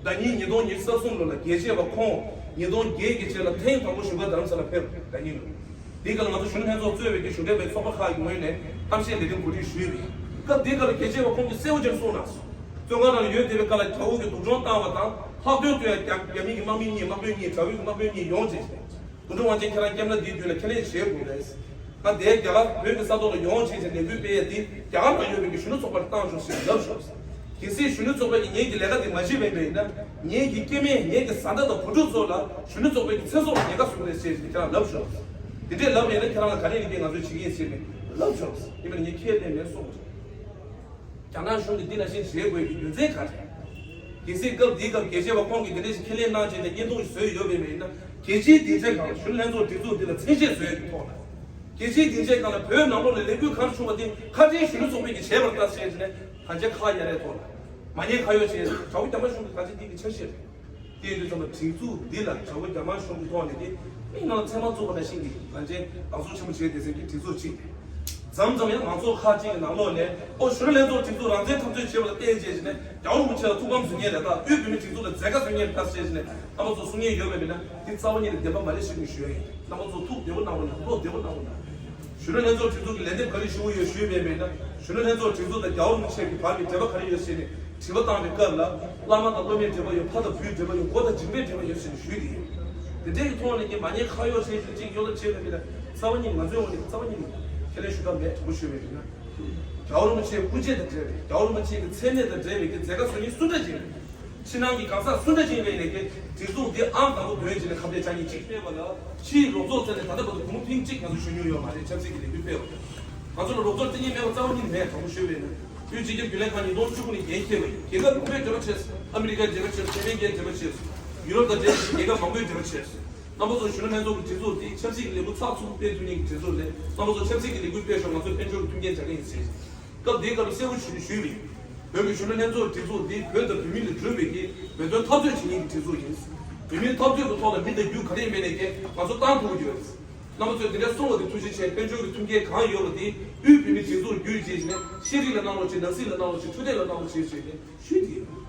ཟླ་ཉིན་ཉིས་སྟོང་ཉི་ཤུ་རྩ་གསུམ་ལོ་ལ་རྒྱལ་གཅེས་པ་ཁོང་ཉིས་སྟོང་བརྒྱད་ཀྱི་རྗེས་ལ་ཐེངས་དང་པོ་བཞུགས་སྒར་རྡ་རམ་ས་ལ་ཕེབས། ཟླ་ཉིན་ལོ། འདི་ག་ལ་ང་ཚོ་གཞོན་ནུ་ལྷན་ཚོགས་གཙོས་པའི་གི་གཞུང་འབྲེལ་བའི་ཚོགས་པ་ཁག་གི་ངོས་ནས་གཏམ་བཤད་ལས་རིམ་གོ་སྒྲིག་ཞུས་པ་ཡིན། སྐབས་འདི་ག་ལ་རྒྱལ་གཅེས་པ་ཁོང་གིས་གསལ་བོ་བྱས་ནས་གསུངས་གནང་སོང་། བཙོན་ཁང་ནང་ཡོད་བསྡད་པའི་སྐབས་ལ་རྒྱ་དབུགས་ཀྱི་སྡུག་སྦྱོང་བཏང་བ་དང་ལྷག་དོན་དུ་ཡང་རྒྱ་རྒྱ་མི་གི་དམག་མི་གཉིས་དམག་དཔོན་གཉིས་དགྲ་བོའི་གི་དམག་དཔོན་གཉིས་ཡོང་བྱས་བྱས། དགུ་འགྲོ་དབང་ཆེན་ཁྱེད་རང་སྐྱབས་གནས་འདིའི་མདུན་ལ་ཁས་ལེན་བྱེད་དགོས་རེད། ང་དེའི་རྒྱ་གར་བོད་ཀྱི་ས་ཐོག་ལ་ཡོང་བྱས་བྱས་ལས་འགུལ་སྤེལ་ཡས་འདི་རྒྱ་གར་ནང་ཡོད་པའི་གི་གཞོན་ནུ་ཚོགས་པར་བཏང་ཆོག་ཟེར་ལབ་ཤོག། གལ་སྲིད་གཞོན་ནུ་ཚོགས་པས་ཀྱི་ངེད་ཀྱི་ལས་ཀ་འདི་མ་བྱེད་པ་ཡིན་ན་ངེད་ཀྱི་སྐྱེ་དམན་ངེད་ཀྱི་བཟའ་ཟླ་དང་བུ་ཕྲུག་ཚོ་ལ་གཞོན་ནུ་ཚོགས་པའི་གི་ཚེ་སྲོག་ཉེན་ཁ་བཟོ་གི་རེད་ཟེར་ཁྱེད་རང་ལབ་ཤོག། དེ་འདྲས་ལབ་མེད་ན་ཁྱེད་རང་ལ་ག་རེ་ཡིན་གྱི་ང་ཚོས་བྱེད་ཀྱི་ཡིན་ཟེར་ནས་ལབ་ཤོག། ཡིན་པ་ནི་ངས་ཁས་ལེན་མེད་གསུངས། རྒྱ་ནག་གཞུང་གིས་འདི་ནང་བཞིན་བྱེད་དགོས་ཀྱི་རྒྱུ་མཚན་ག་རེ། གལ་སྲིད་སྐབས་འདིའི་སྐབས་རྒྱལ་གཅེས་པ་ཁོང་གིས་འདི་འདྲ་ཞིག་ཁས་ལེན་གནང་བྱས་ནས་བརྙན་ཐུང་ཞིག་བཟོས་ཡོད་པའི་མིང་ན་རྒྱལ་སྤྱིའི་སྡིངས་ཆའི་སྒང་ལ་གཞོན་ནུ་ལྷན་ཚོགས་སྒྲིག་འཛུགས་འདི་ལ་མཚན་ཤས་བཟོས་ཡོད་ཀྱི་ཐོག་ལ། རྒྱལ་སྤྱིའི་སྡིངས་ཆའི་སྒང་ལ་བོད་ནང་ལོགས་ལ་ལས་འགུལ་ག་རེ་བྱུང་བ་དེ་ཁ་བྲལ་གཞོན་ནུ་ཚོགས་པས་ཀྱིས་བྱས་པར་ལྟ་ཟེར་བྱས་ནས་ད་ཆ་ཁག་ཡ་རའི་ཐོག་ལ་མ་ཉེས་ཁ་གཡོག་བྱས་དགྲ་བོ་རྒྱ་དམར་གཞུང་གི་ད་ཆ་འདི་གི་འཆར་གཞི་རེད། དེ་ཡིན་དུས་ཙམ་པ་སྒྲིག་འཛུགས་འདི་ལ་དགྲ་བོ་རྒྱ་དམར་གཞུང་གི་ཐོག་ནས་དེ་མིག་ནང་ལ་ཚེར་མ་བཙུགས་པ་ནང་བཞིན་གྱི་ང་ཚོས་སྒང་གསུམ་ཆེན་པོ་བྱས་བསྡད་ཟིན་གྱི་སྒྲིག་འཛུགས་གཅིག་རེད། མཚམས་མཚམས་ཡང་མང་ཚོགས་ཁག་ཅིག་གི་ནང་ལོགས་ནས་ཨོ་གཞོན་ནུ་ལྷན་ཚོགས་སྒྲིག་འཛུགས་རང་བཙན་འཐབ་རྩོད་བྱེད་པ་ལ་བརྟེན་བྱས་ནས་རྒྱལ་བ་རིན་པོ་ཆེ་ལ་ཐུགས་ཕམ་བཟོ་མཁན་རེད་ད། དབུས་བོད་མིའི་སྒྲིག་འཛུགས་ལ་མཛད་དཀའ་བཟོ་མཁན་རེད་ད་ཟེར་བྱས་ནས་རྣམ་པ་ཚོ་གསུང་མཁན་ཡོད་པ་མིན་ན་འདི་རྩ་བ་ཉིད་ནས་བདེན་པ་མ་རེད་ཞུ་གི་ཞུ་ཡ་ཡིན། རྣམ་པ་ཚོ་ཐུགས་བདེ་པོ་གནང་རོགས་གནང་། བློ་བདེ་པོ་གནང་རོགས་གནང་། གཞོན་ནུ་ལྷན་ཚོགས་སྒྲིག་འཛུགས་ཀྱི་ལས་འདེབས་ག་རེ་ཞུ་གི་ཡོད་ཞུས་པའི་མིན་ན་གཞོན་ནུ་ལྷན་ཚོགས་སྒྲིག་འཛུགས་དང་རྒྱལ་བ་རིན་པོ་ཆེ་གི་བར་གྱི་འབྲེལ་བ་ག་རེ་ཡོད་ཟེར་ནས་དྲི་བ་བཏང་བའི་སྐབས་ལ་བླ་མ་དང་སློབ་མའི་འབྲེལ་བ་ཡོད། ཕ་དང་བུའི་འབྲེལ་བ་ཡོད། མགོ་དང་མཇིང་པའི་འབྲེལ་བ་ཡོད་ཟེར་ནས་ཞུས་ཏེ་ཡོད། དེ་འདྲའི་གི་ཐོག་ནས་ཀྱི་མ་ཉེས་ཁ་གཡོག་བྱས་ཏེ་གཅིག་གཡོ་ལ་བྱས་པ་མིན་ན་རྩ་བ་ཉིད་ང་ཚོའི་ངོས་ནས་རྩ་བ་ཉིད་ནས་ཁས་ལེན་ཞུ་ཐབས་མེད། དྲང་པོ་ཞུས་པ་ཡིན་ན། རྒྱལ་བ་རིན་པོ་ཆེའི་སྐུ་རྗེས་དང་འབྲེལ་བའི་རྒྱལ་བ་རིན་པོ་ཆེ་གི་མཚན་གནས་དང་འབྲེལ་བའི་གི་མཛད་དཀའ་བཟོ་མཁན་སུ་འདྲ་ཅིག་རེད། ཕྱི་ནང་གི་གང་ཟག་སུ་འདྲ་ཅིག་ཡིན་པའི་ནས་ཀྱི་སྒྲིག་འཛུགས་འདི་ཨང་དང་པོ་དོན་བྱས་ནས་ཁ་གཏད་བཅག་མཁན་གཅིག་སྤེལ་བ་ལ་ཕྱིའི་རོགས་ཚོགས་བཙལ་ནས་ད་ལྟ་བར་དུ་སྒོར་མོ་ཐེངས་གཅིག་ང་ཚོ་ཞུ་མྱོང་ཡོད་མ་རེད། ཆབ་སྲིད་ཀྱི་ལས་འགུལ་སྤེལ་བ་དང་། ང་ཚོ་ལ་རོགས་ཚོགས་བརྩི་མཁན་མེད་པ་རྩ་བ་ཉིད་ནས་མེད། དྲང་པོ་ཞུས་པ་ཡིན་ན། དབུས་སྤྱི་ཁྱབ་རྒྱུན་ལས་ཁང་ཉིས་སྟོང་བཅུ་དགུ་ནས་འགན་འཁྱེར་བ་ཡིན། རྒྱལ་ཁབ་མང་པོའི་འབྲེལ་བ་བྱས། ཨ་མི་རི་ཀའི་འབྲེལ་བ་བྱས། ཁེ་ཕན་གྱི་འབྲེལ་བ་བྱས། ཡུ་རོབ་དང་འབྲེལ་བའི་རྒྱལ་ཁབ་མང་པོའི་འབྲེལ་བ་བྱས། རྣམ་པ་ཚོ་གཞོན་ནུ་ལྷན་ཚོགས་ཀྱི་སྒྲིག་འཛུགས་འདི་ཆབ་སྲིད་ཀྱི་ལས་འགུལ་ཚགས་ཚུད་པོ་སྤེལ་ཐུབ་མཁན་གྱི་སྒྲིག་འཛུགས་རེད། རྣམ་པ་ཚོ་ཆབ་སྲིད་ཀྱི་ལས་འགུལ་སྤེལ་ཤོག་ང་ཚོས་དཔལ་འབྱོར་གྱི་མཐུན་རྐྱེན་སྦྱར་གྱི་ཡིན་ཟེར། སྐབས་འདིའི་སྐབས་ལ་གསལ་པོ་ཞུ་ཞུས་པ་ཡིན། བོད་ཀྱི་གཞོན་ནུ་ལྷན་ཚོགས་སྒྲིག་འཛུགས་འདི་བོད་དང་བོད་མི་ལ་བསྒྲུབས་པའི་གི་བོད་དོན་འཐབ་རྩོད་བྱེད་མཁན་གྱི་སྒྲིག་འཛུགས་ཡིན། བོད་མིའི་འཐབ་རྩོད་ཀྱི་ཐོག་ལ་མི་དང་རྒྱུ་ག་རེ་ཡིན་པའི་ནས་ཀྱི་ང་ཚོ་བཏང་ཐུབ་ཀྱི་ཡོད། རྣམ་པ་ཚོས་དེ་འདྲ་གསུངས་པ་དེ་ཐུགས་རྗེ་ཆེ། དཔལ་འབྱོར་གྱི་མཐུན་རྐྱེན་གང་ཡོད་པ་དེ་དབུས་བོད་མིའི་སྒྲིག་འཛུགས་བརྒྱུད་བྱས་ནས་ཤེས་རིག་ལ་གནང་རོགས་བྱེད། ནང་སྲིད་ལ་གནང་རོགས་བྱེད། འཕྲོད་བསྟེན་ལ་གནང་རོགས་བྱེད་ཞེས་ནས་ཞུས་ཏེ་ཡོད།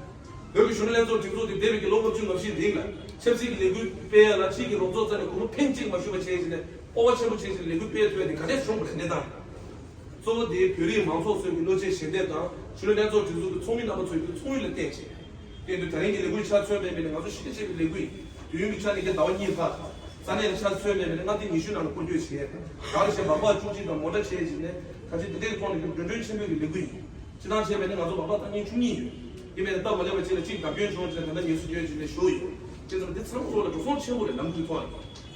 བོད་ཀྱི་གཞོན་ནུ་ལྷན་ཚོགས་སྒྲིག་འཛུགས་དེ་འདས་པའི་གི་ལོ་ལྔ་བཅུ་ང་བཞིའི་རིང་ལ་ཆབ་སྲིད་ཀྱི་ལས་འགུལ་སྤེལ་ཡ་ལ་ཕྱིའི་གི་རོགས་ཚོགས་རྩ་ནས་སྒོར་མོ་ཕེང་གཅིག་མ་ཞུས་པ་བྱས་བྱས་ནས་སྤོབས་པ་ཆེན་པོ་བྱས་བྱས་ནས་ལས་འགུལ་སྤེལ་ཐུབ་ཡ་དེ་ག་འདྲས་བྱུང་བ་རེད། གནས་སྟངས་གཙོ་བོ་དེ་བོད་རིགས་མང་ཚོགས་ཚོའི་གི་བློ་སྐྱེད་ཞལ་འདེབས་དང་གཞོན་ནུ་ལྷན་ཚོགས་སྒྲིག་འཛུགས་ཀྱི་ཚོགས་མི་རྣམ་པ་ཚོའི་གི་ཚོགས་ཡིག་ལ་བརྟེན་བྱས། དེ་དུས་ད་རིང་གི་ལས་འགུལ་ཆ་མཚོན་པའི་མི་ནི་ང་ཚོ་གཞི་རྒྱ་ཆེ་བའི་ལས་འགུལ་ཡིན། དུས་ཡུན་གྱི་ཆ་ནས་ཀྱི་ཟླ་བ་གཉིས་ལྷག་ས་གནས་ལ་ཆ་མཚོན་པའི་མི་ནི་ལྔ་སྡེ་ཉི་ཤུ་ནང་ལ་སྐོར་སྐྱོད་བྱས། གང་ལ་ཞེན་སྦག་སྦག་བཅུ་གཅིག་དང་མོ་ཊ་བྱས་བྱས་ནས་ཁ་ཆེ་དེ་འདྲའི་ཐོག་ནས་ཀྱི་འགྲོ་གྲོན་ཆེན་པོའི་གི་ལས་འགུལ་ཡིན། སྤྱིར་བཏང་བྱས་པས་ནི་ང་ཚོ་སྦག་སྦག་བཏང་མཁན་བཅུ་གཉིས་ཡོད། ཡིན་པས་ནི་སྟབས་མ་ལེགས་པ་ཅིག་ལ་གཅིག་བརྡབ་སྐྱོན་བྱུང་བྱས་ནས་ད་ལྟ་ངལ་གསོ་སྐྱོན་བྱས་ནས་བཞུགས་ཡོད། དེ་ཙམ་འདི་ཚང་མ་ལོག་ལ་འགྲོ་སོང་ཆེན་པོ་རེད་ལམ་འགྲུལ་ཐོག་ནས།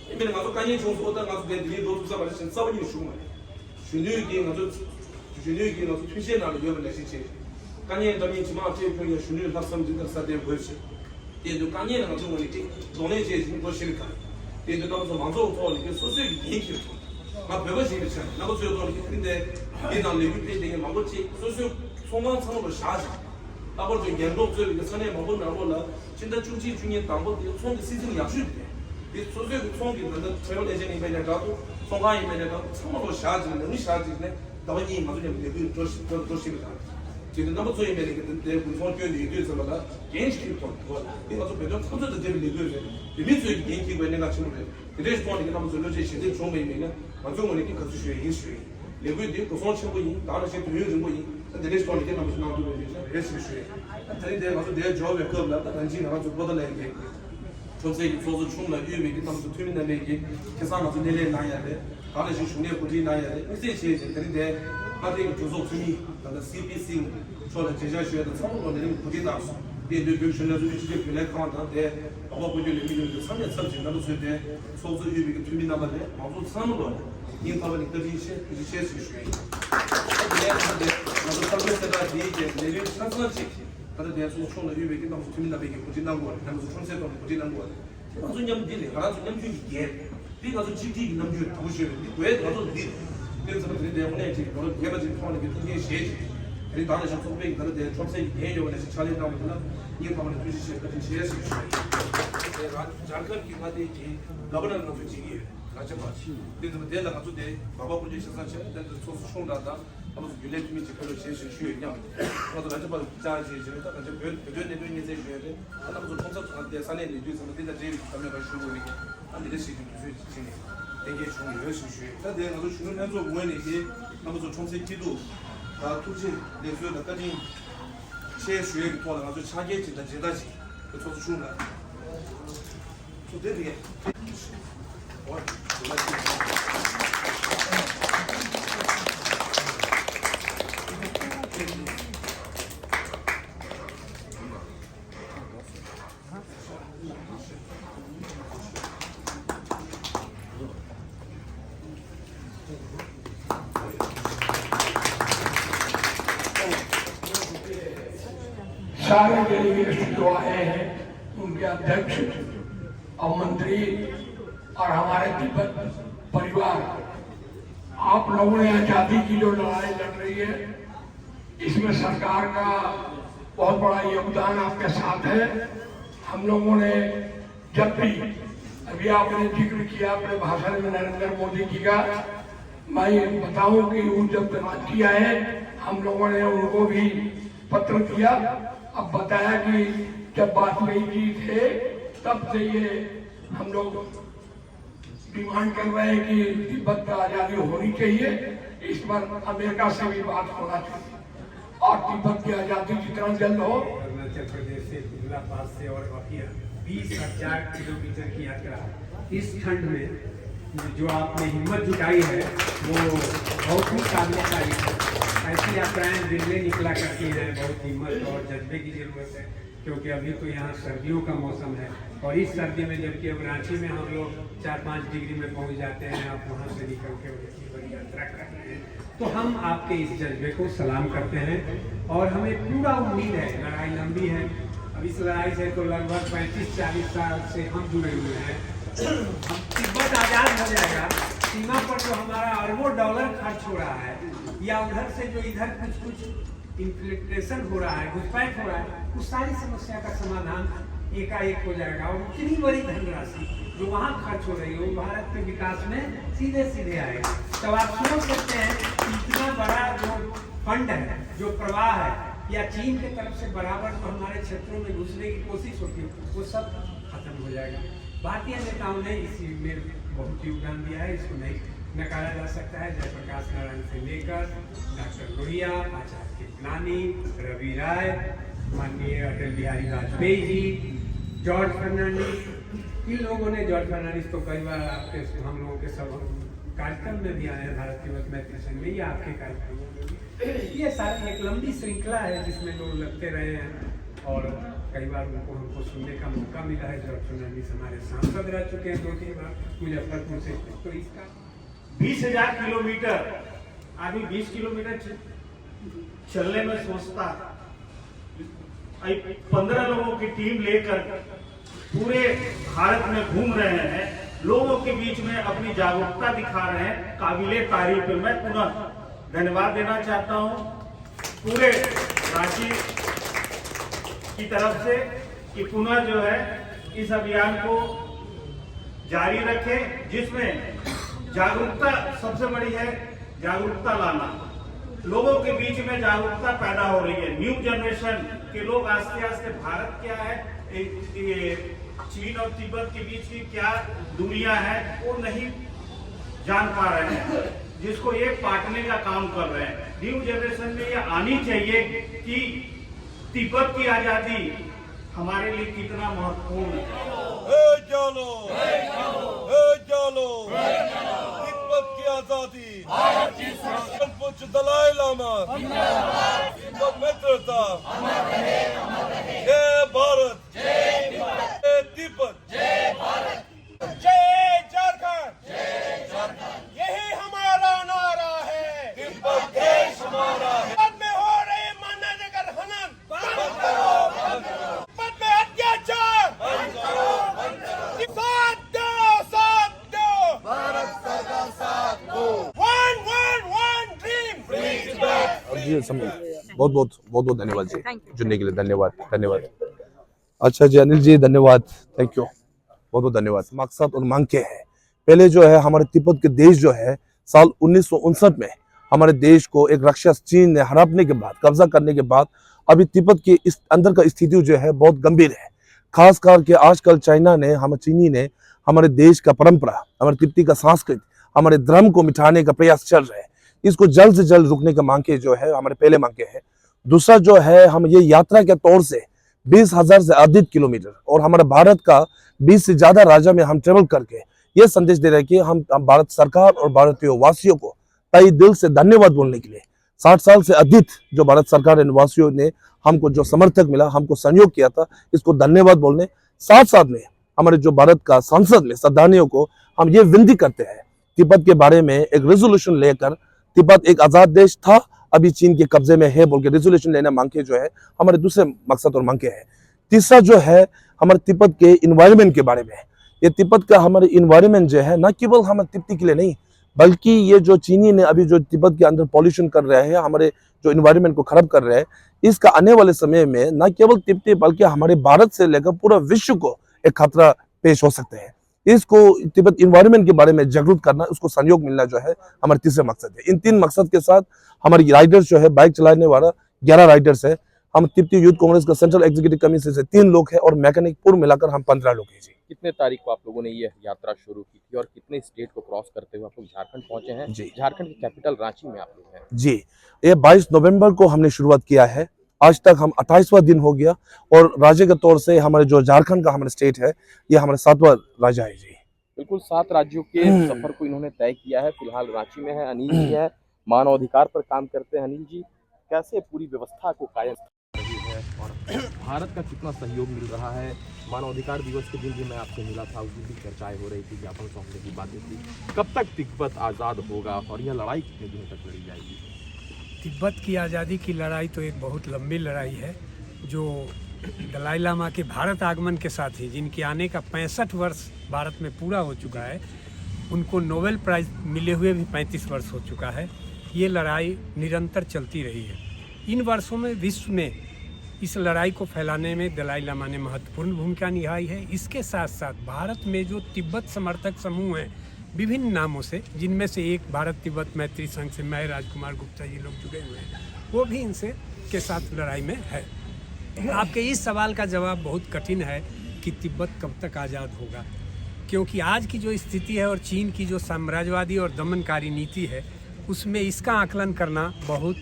ཡིན་པས་ནི་ང་ཚོ་དཀའ་ངལ་བྱུང་སོང་། ད་ང་ཚོ་དེ་འདིའི་འགྲོ་ཐུབ་ས་མ་རེད་ཟེར་རྩ་བ་ཉིད་ནས་ཞུ་གི་མ་རེད། གཞོན་ནུས་ཀྱིས་ང་ཚོ་གཞོན་ནུས་ཀྱིས་ང་ཚོ་མཐུན་རྐྱེན་ནང་ལ་ཡོད་པ་ནང་བཞིན་བྱས། དཀའ་ངལ་འདྲ་མིན་ཇི་མ་འཕྲད་ཁུལ་ཡང་གཞོན་ནུས་ལྷག་བསམ་འདི་ལྟར་སྲ་བརྟན་དགོས་ཞེས། དེ་ཡིན་དུས་དཀའ་ངལ་ལ་ང་ཚོའི་ངོས་ནས་ཀྱི་གདོང་ལེན་བྱེད་བཞིན་འགྲོ་བཞིན་གང་། དེ་ཡིན་དུས་རྣམ་པ་ཚོ་མང་ཚོགས་ཐོག་ནས་ཀྱི་སོ་སོའི་གི་འགན་འཁྱེར་ཐུབ། ང་བོད་པ་ཞིག་ཡིན་པའི་ཆ་ནས་རྣམ་པ་ཚོའི་ཐོག་ནས་ཀྱི་དེ་རིང་འདི་འདི་ནང་ལས་འགུལ་སྤེལ་བསྡད་མཁན་མང་པོ་ཅིག་སོ་སོའི་ཚོང་ཁང་ཚང་མ་ལ་བཞག་ཅིང་། ལྷག་པར་དུ་རྒྱང་སྒྲོག་གཙོས་པའི་ས་གནས་མང་པོ་ནང་ལོགས་ལ་སྤྱི་ཟླ་བཅུ་གཅིག་བཅུ་གཉིས་དང་པོ་དེ་ཚོང་གི་སྲིད་འཛིན་ཡག་ཤོས་དེ་རེད། དེ་སོ་སོའི་གི་ཚོང་གི་ད་ལྟ་ཊེ་རེ་ཝལ་ཨེ་ཇེན་ཊི་ཡིན་པའི་ལས་གྲྭ་དང་ཚོང་ཁང་ཡིན་པའི་ལས་གྲྭ་ཚང་མ་ལོག་བཞག་ཅིང་ནང་མི་བཞག་ཅིང་ནས་ཟླ་བ་གཉིས་ང་ཚོ་མཉམ་དུ་ལས་འགུལ་འགྲོ་བཞིན་འགྲོ་འགྲོ་བཞིན་པ་དང་། དེ་དུས་རྣམ་པ་ཚོ་ཡིན་པའི་ལས་ཀྱི་དེ་དགུན་ཚོང་སྐྱོན་དུ་ཡོད་དུས་ཙམ་པ་ལ་འགན་ཞིག་ཁྱེར་ཐོག་འདུག་བ། དེ་ང་ཚོ་བོད་དོན་འཐབ་རྩོད་དང་འབྲེལ་བའི་ལས་འགུལ་རེད། བོད་མི་ཚོས་ཀྱི་འགན་འཁྱེར་དགོས་གནད་འགག་ཆེན་པོ་རེད། དེ་འདྲའི་ཐོག་ནས་ཀྱི་རྣམ་པ་ཚོའི་བློ་སྐྱེད་ཞལ་འདེབས་བྱུང་བ་ཡིན་པས་ན་ང་ཚོའི་ངོས་ནས་ཀྱི་དགའ་བསུ་ཞུ་ཡ་ཡིན་ཞུ་ཡ་ཡིན། ལས་འགུལ་འདི་འགོ་སྲུང་ཆེན་པོ་ཡིན། ད་ནང་བཞིན་དུས་ཡུན་རིང་པོ་ཡིན། ད་དེ་འདྲའི་ཐོག་ནས་ཀྱི་རྣམ་པ་ཚོ་གནང་ཐུབ་པ་ཡིན་ན་རེད་ཞེས་ཞུ་ཡ་ཡིན། ད་དེ་རིང་འདིར་ང་ཚོ་འདིར་འབྱོར་བའི་སྐབས་ལ་ད་ནང་བཞིན་ང་རང་ཚོ་པོ་ཏཱ་ལའི་གི་ཁྲོམ་སའི་གི་ཚོགས་གཙོ་ཆུང་ལ་དབུས་པའི་གི་རྣམ་པ་ཚོ་འཐུས་མི་རྣམ་པས་ཀྱི་ཁ་སང་ང་ཚོ་སྣེ་ལེན་གནང་ཡ་རེད། ད་ནང་བཞིན་བཞུགས་གནས་གོ་སྒྲིག་གནང་ཡ་རེད། དམིགས་བསལ་བྱས་ཅིང་དེ་རིང་འདིར་མངའ་སྡེ་གི་གྲོས་ཚོགས་འཐུས་མི་ད་ལྟ་སི་པི་སི་མཆོག་ལ་མཇལ་བཅར་ཞུ་ཡ་དང་ཚང་མ་ལོ་ནས་རིང་གོ་སྒྲིག་གནང་སོང་། དེ་དུས་བོད་གཞོན་ནུ་ལྷན་ཚོགས་སྤྱི་ཁྱབ་རྒྱུན་ལས་ཁང་དང་དེ་འོག་པ་བོད་སྐྱོད་ལས་འགུལ་ཡོངས་ཀྱི་ཚང་མས་ཚབ་ཅིང་རྣམ་པ་ཚོས་དེ་ཚོགས་གཙོ་དབུས་པའི་གི་འཐུས་མི་རྣམ་པ་རེད། མང་ཚོགས་ཚང་མ་ལོ་ནས་སྙིང་ཐག་པ་ནས་བཀའ་དྲིན་ཆེ་ཐུགས་རྗེ་ཆེ་ཞེས་ཞུ་ཡ་ཡིན། དེ་ནས་ད་ལྟ་དེ་ང་ཚོ་ཚོགས་གཙོ་གསལ་བསྒྲགས་འདིའི་རྗེས་ལས་རིམ་ཆ་ཚང་ཅིག་ད་ལྟ་དེ་ཚོགས་ཆུང་ལ་དབུས་པའི་གི་རྣམ་པ་ཚོ་འཐུས་མི་རྣམ་པས་གི་གོ་སྒྲིག་གནང་དགོས་རེད། རྣམ་པ་ཚོ་ཁྲོམ་སའི་ཐོག་ནས་གོ་སྒྲིག་གནང་དགོས་རེད། དེ་ང་ཚོ་མཉམ་འདི་ནས་ང་རང་ཚོ་མཉམ་རྒྱུད་ཀྱི་འགན་རེད། འདི་ང་ཚོ་གཅིག་སྒྲིལ་གྱི་རྣམ་འགྱུར་དང་པོ་ཞུས་པས། འདི་བས་ང་ཚོ་འདི་དེ་ཙམ་དེ་འདྲའི་དངོས་གནས་ཀྱི་ལོ་རྒྱས་པ་ཅིག་མཐོང་ནས་ཀྱི་ཐུགས་འགན་བཞེས་ཤིང་། དེ་རིང་ད་ནང་བཞིན་ཚོགས་པའི་གི་ད་ལྟ་དེ་ཁྲོམ་སའི་གི་འགན་ཡོད་པ་ནང་བཞིན་ཕྱག་ལས་གནང་བ་དེ་ལ་སྙིང་ཐག་པ་ནས་ཐུགས་རྗེ་ཆེ་བཀའ་དྲིན་ཆེ་ཞེས་ཞུ་ཡ་ཡིན། དེ་རང་ཇར་ཁན་གྱི་མངའ་སྡེ་གྱི་ག་བ་ནར་ང་ཚོ་བྱེད་ཀྱི་ཡོད། ར་ཇ་པ། དེ་ཙམ་དེ་ལ་ང་ཚོ་དེ་འབའ་པ་སྐུ་མདུན་ཆེ་ཚང་ཆེ་དེ་ཚོགས་གཙོ་ཆུང་ར་དང་། ང་ཚོ་རྒྱུན་ལས་འཐུས་མི་གཅིག་ཕེབས་རོགས་བྱེད་ཞེས་ཞུས་ཡོད་སྙམ། ང་ཚོ་ར་ཇ་པ་བཅར་བྱས་བྱས་ད་ང་ཚོ་བོད་བོད་དོན་གནད་དོན་སྙན་སེང་ཞུས་ཡོད་རེད། ད་ང་ཚོ་ཁྲོམ་ས་ཚོ་ང་དེ་ས་གནས་ནས་དུས་ཙམ་དེ་དང་འབྲེལ་བའི་བཀའ་མོལ་ཁག་ཞུ་དགོས་རེད། ཨ་འདི་འདྲ་ཞིག་གི་དུས་ཚོད་ཅིག་ནས་གཏན་འཁེལ་བྱུང་ཡོད་ཞེས་ཞུས་ཡོད། ད་དེ་ང་ཚོ་གཞོན་ནུ་ལྷན་ཚོགས་ངོས་ནས་དེ་ང་ཚོ་ཁྲོམ་སའི་སྐྱིད་སྡུག་ད་ཐུགས་རྗེ་ལེགས་གསོལ་དང་བཀའ་དྲིན་ཆེ་ཞུ་ཡས་ཀྱི་ཐོག་ལ་ང་ཚོ་ཕྱག་འཁྱེར་ཅིག་དང་མཇལ་དར་ཅིག་དེ་ཚོགས་གཙོ་ཆུང་ལ། सारे डेलीगेट्स जो आए हैं, उनके अध्यक्ष और मंत्री और हमारे तिब्बत परिवार, आप लोगों ने आज़ादी की जो लड़ाई लड़ रही है, इसमें सरकार का बहुत बड़ा योगदान आपके साथ है। हम लोगों ने जब भी, अभी आपने जिक्र किया अपने भाषण में नरेंद्र मोदी जी का, मैं ये बताऊं कि वो जब रांची आए, हम लोगों ने उनको भी पत्र दिया। अब बताया कि जब वाजपेयी जी थे, तब से ये हम लोग डिमांड कर रहे हैं कि तिब्बत का आज़ादी होनी चाहिए। इस पर अमेरिका से भी बात होना चाहिए और तिब्बत की आज़ादी जितना जल्द हो। अरुणाचल प्रदेश से, कुंडला पास से, और काफी बीस हजार किलोमीटर की यात्रा इस ठंड में जो आपने हिम्मत जुटाई है, वो बहुत ही काबिल तारीफ है। ऐसी यात्राएं दिल में निकला करती हैं, बहुत हिम्मत और जज्बे की जरूरत है। क्योंकि अभी तो यहाँ सर्दियों का मौसम है और इस सर्दी में, जबकि अब रांची में हम लोग चार पाँच डिग्री में पहुँच जाते हैं, आप वहाँ से निकल के और इतनी बड़ी यात्रा कर रहे हैं, तो हम आपके इस जज्बे को सलाम करते हैं और हमें पूरा उम्मीद है। लड़ाई लंबी है, अब इस लड़ाई से तो लगभग पैंतीस चालीस साल से हम जुड़े हुए हैं। हम तिब्बत आजाद हो जाएगा, सीमा पर जो हमारा अरबों डॉलर खर्च हो रहा है या उधर से जो इधर कुछ कुछ इन्फिल्ट्रेशन हो रहा है, घुसपैठ हो रहा है, उस सारी समस्या का समाधान एकाएक हो जाएगा और उतनी बड़ी धनराशि जो वहाँ खर्च हो रही है, वो भारत के विकास में सीधे सीधे आएगी। तब आप सोच सकते हैं कि इतना बड़ा जो फंड है, जो प्रवाह है, या चीन की तरफ से बराबर जो हमारे क्षेत्रों में घुसने की कोशिश होती है, वो सब खत्म हो जाएगा। भारतीय नेताओं ने इसी में बहुत योगदान दिया है, इसको नहीं नकारा जा सकता है। जयप्रकाश नारायण से लेकर डॉक्टर लोहिया, आचार्य कृपलानी, रवि राय, माननीय अटल बिहारी वाजपेयी जी, जॉर्ज फर्नांडिस, इन लोगों ने, जॉर्ज फर्नांडिस तो कई बार आपके, हम लोगों के सब कार्यक्रम में भी आए हैं, भारत तिब्बत मैत्री संघ में या आपके कार्यक्रमों में भी। ये सारी एक लंबी श्रृंखला है जिसमें लोग लगते रहे हैं और कई बार उनको, हमको सुनने का मौका मिला है। जॉर्ज फर्नांडिस हमारे सांसद रह चुके हैं दो तीन बार मुजफ्फरपुर से। तो इसका बीस हजार किलोमीटर, आदमी बीस किलोमीटर च-, चलने में सोचता है। अभी पन्द्रह लोगों की टीम लेकर पूरे भारत में घूम रहे हैं, लोगों के बीच में अपनी जागरूकता दिखा रहे हैं, काबिले तारीफ है। मैं पुनः धन्यवाद देना चाहता हूं पूरे रांची की तरफ से कि पुनः जो है इस अभियान को जारी रखें, जिसमें जागरूकता सबसे बड़ी है, जागरूकता लाना, लोगों के बीच में जागरूकता पैदा हो रही है। न्यू जनरेशन के लोग आस्ते आस्ते भारत क्या है, ए-, ये चीन और तिब्बत के बीच की क्या दुनिया है, वो नहीं जान पा रहे हैं, जिसको ये बांटने का काम कर रहे हैं। न्यू जनरेशन में ये आनी चाहिए कि तिब्बत की आजादी हमारे लिए कितना महत्वपूर्ण है। हे जालो, हे जालो, तिब्बत की आजादी, परम पूज्य दलाई लामा, तिब्बत मित्रता, जय भारत, जय तिब्बत। जय झारखंड, यही हमारा नारा है। तिब्बत देश हमारा है। तिब्बत में हो रहे मानवाधिकार हनन बंद करो, बंद करो। तिब्बत में अत्याचार बंद करो, बंद करो। साथ दो, साथ दो। बहुत बहुत बहुत बहुत धन्यवाद जी। जुड़ने के लिए धन्यवाद। धन्यवाद। अच्छा जी, अनिल जी, धन्यवाद। Thank you. बहुत बहुत धन्यवाद। मकसद और मांग क्या है? पहले जो है, हमारे तिब्बत के देश जो है, साल उन्नीस सौ उनसठ में हमारे देश को एक राक्षस चीन ने हड़पने के बाद, कब्जा करने के बाद, अभी तिब्बत की इस अंदर का स्थिति जो है, बहुत गंभीर है। खास करके आजकल चाइना ने, हम चीनी ने हमारे देश का परंपरा, हमारे तिब्बती का संस्कृति, हमारे धर्म को मिटाने का प्रयास चल रहा है। इसको जल्द से जल्द रुकने का मांग के जो है, हमारे पहले मांग के है। दूसरा जो है, हम ये यात्रा के तौर से बीस हजार से अधिक किलोमीटर और हमारे भारत का बीस से ज्यादा राज्य में हम ट्रेवल करके ये संदेश दे रहे हैं कि हम, हम भारत सरकार और भारतीय वासियों को तहे दिल से धन्यवाद बोलने के लिए, साठ साल से अधिक जो भारत सरकार एंड वासियों ने हमको जो समर्थक मिला, हमको सहयोग किया था, इसको धन्यवाद बोलने, साथ साथ में हमारे जो भारत का संसद में सदस्यों को हम ये विनती करते हैं, तिब्बत के बारे में एक रेजोल्यूशन लेकर, तिब्बत एक आजाद देश था, अभी चीन के कब्जे में है बोल के रेजोल्यूशन लेना मांग के जो है, हमारे दूसरे मकसद और मांग के है। तीसरा जो है, हमारे तिब्बत के इन्वायरमेंट के बारे में। ये तिब्बत का हमारे इन्वायरमेंट जो है, ना केवल हम तिब्बती के लिए नहीं, बल्कि ये जो चीनी ने अभी जो तिब्बत के अंदर पॉल्यूशन कर रहे हैं, हमारे जो इन्वायरमेंट को खराब कर रहे हैं, इसका आने वाले समय में ना केवल तिब्बती बल्कि हमारे भारत से लेकर पूरा विश्व को एक खतरा पेश हो सकते हैं। इसको, तिब्बत इन्वायरमेंट के बारे में जागरूक करना, उसको सहयोग मिलना जो है, हमारे तीसरे मकसद है। इन तीन मकसद के साथ हमारी राइडर्स जो है, बाइक चलाने वाला ग्यारह राइडर्स है। हम तिब्बती यूथ कांग्रेस का सेंट्रल एग्जीक्यूटिव कमेटी से तीन लोग हैं और मैकेनिक पूर्व मिलाकर हम पंद्रह लोग हैं जी। कितने तारीख को आप लोगों ने ये यात्रा शुरू की थी और कितने स्टेट को क्रॉस करते हुए आप लोग झारखंड पहुंचे हैं? जी। झारखंड की कैपिटल रांची में आप लोग हैं। जी, ये बाईस नवंबर को हमने शुरुआत किया है। आज तक हम अट्ठाईसवाँ दिन हो गया और राज्य के तौर से हमारे जो झारखंड का हमारा स्टेट है, ये हमारा सातवाँ राज्य है जी। बिल्कुल, सात राज्यों के सफर को इन्होंने तय किया है। फिलहाल रांची में है, अनिल जी है, मानव अधिकार पर काम करते हैं। अनिल जी, कैसे पूरी व्यवस्था को कायम रही है और भारत का कितना सहयोग मिल रहा है? मानव अधिकार दिवस के दिन भी मैं आपसे मिला था, उस दिन भी चर्चाएं हो रही थी, ज्ञापन सौंपने की बातें थी। कब तक तिब्बत आज़ाद होगा और यह लड़ाई कितने दिनों तक लड़ी जाएगी? तिब्बत की आज़ादी की लड़ाई तो एक बहुत लंबी लड़ाई है, जो दलाई लामा के भारत आगमन के साथ ही, जिनके आने का पैंसठ वर्ष भारत में पूरा हो चुका है, उनको नोबेल प्राइज मिले हुए भी पैंतीस वर्ष हो चुका है। ये लड़ाई निरंतर चलती रही है। इन वर्षों में विश्व में इस लड़ाई को फैलाने में दलाई लामा ने महत्वपूर्ण भूमिका निभाई है। इसके साथ साथ भारत में जो तिब्बत समर्थक समूह हैं, विभिन्न नामों से, जिनमें से एक भारत तिब्बत मैत्री संघ से मैं, राजकुमार गुप्ता जी लोग जुड़े हुए हैं, वो भी इनसे, के साथ लड़ाई में है। आपके इस सवाल का जवाब बहुत कठिन है कि तिब्बत कब तक आज़ाद होगा, क्योंकि आज की जो स्थिति है और चीन की जो साम्राज्यवादी और दमनकारी नीति है, उसमें इसका आकलन करना बहुत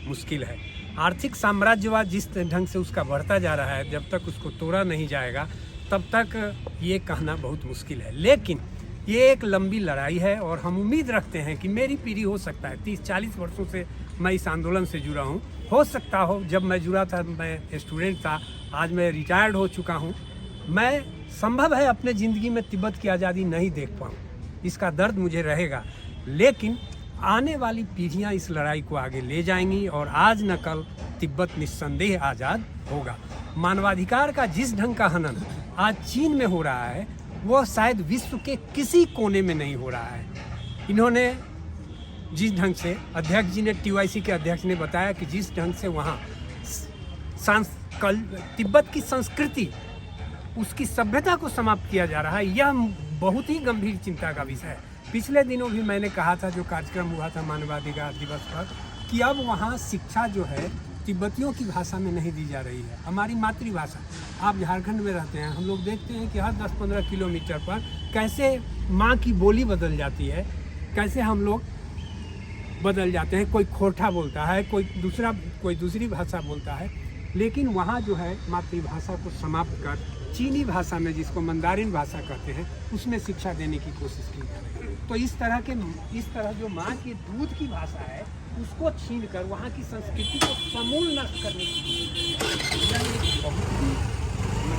मुश्किल है। आर्थिक साम्राज्यवाद जिस ढंग से उसका बढ़ता जा रहा है, जब तक उसको तोड़ा नहीं जाएगा, तब तक ये कहना बहुत मुश्किल है। लेकिन ये एक लंबी लड़ाई है और हम उम्मीद रखते हैं कि मेरी पीढ़ी, हो सकता है, तीस चालीस वर्षों से मैं इस आंदोलन से जुड़ा हूँ, हो सकता हो, जब मैं जुड़ा था, मैं स्टूडेंट था, आज मैं रिटायर्ड हो चुका हूँ, मैं, संभव है, अपने ज़िंदगी में तिब्बत की आज़ादी नहीं देख पाऊँ। इसका दर्द मुझे रहेगा, लेकिन आने वाली पीढ़ियां इस लड़ाई को आगे ले जाएंगी और आज न कल तिब्बत निस्संदेह आज़ाद होगा। मानवाधिकार का जिस ढंग का हनन आज चीन में हो रहा है, वह शायद विश्व के किसी कोने में नहीं हो रहा है। इन्होंने जिस ढंग से, अध्यक्ष जी ने, टीवाईसी के अध्यक्ष ने बताया कि जिस ढंग से वहाँ सांस-, कल-, तिब्बत की संस्कृति, उसकी सभ्यता को समाप्त किया जा रहा है, यह बहुत ही गंभीर चिंता का विषय है। पिछले दिनों भी मैंने कहा था, जो कार्यक्रम हुआ था मानवाधिकार दिवस पर, कि अब वहाँ शिक्षा जो है, तिब्बतियों की भाषा में नहीं दी जा रही है, हमारी मातृभाषा। आप झारखंड में रहते हैं, हम लोग देखते हैं कि हर दस पन्द्रह किलोमीटर पर कैसे माँ की बोली बदल जाती है, कैसे हम लोग बदल जाते हैं। कोई खोरठा बोलता है, कोई दूसरा, कोई दूसरी भाषा बोलता है, लेकिन वहाँ जो है, मातृभाषा को समाप्त कर चीनी भाषा में, जिसको मंदारिन भाषा कहते हैं, उसमें शिक्षा देने की कोशिश की जा रही है। तो इस तरह के, इस तरह जो माँ के दूध की भाषा है, उसको छीन कर वहाँ की संस्कृति को समूल नष्ट करने की कोशिश की जा रही है। यह एक बहुत ही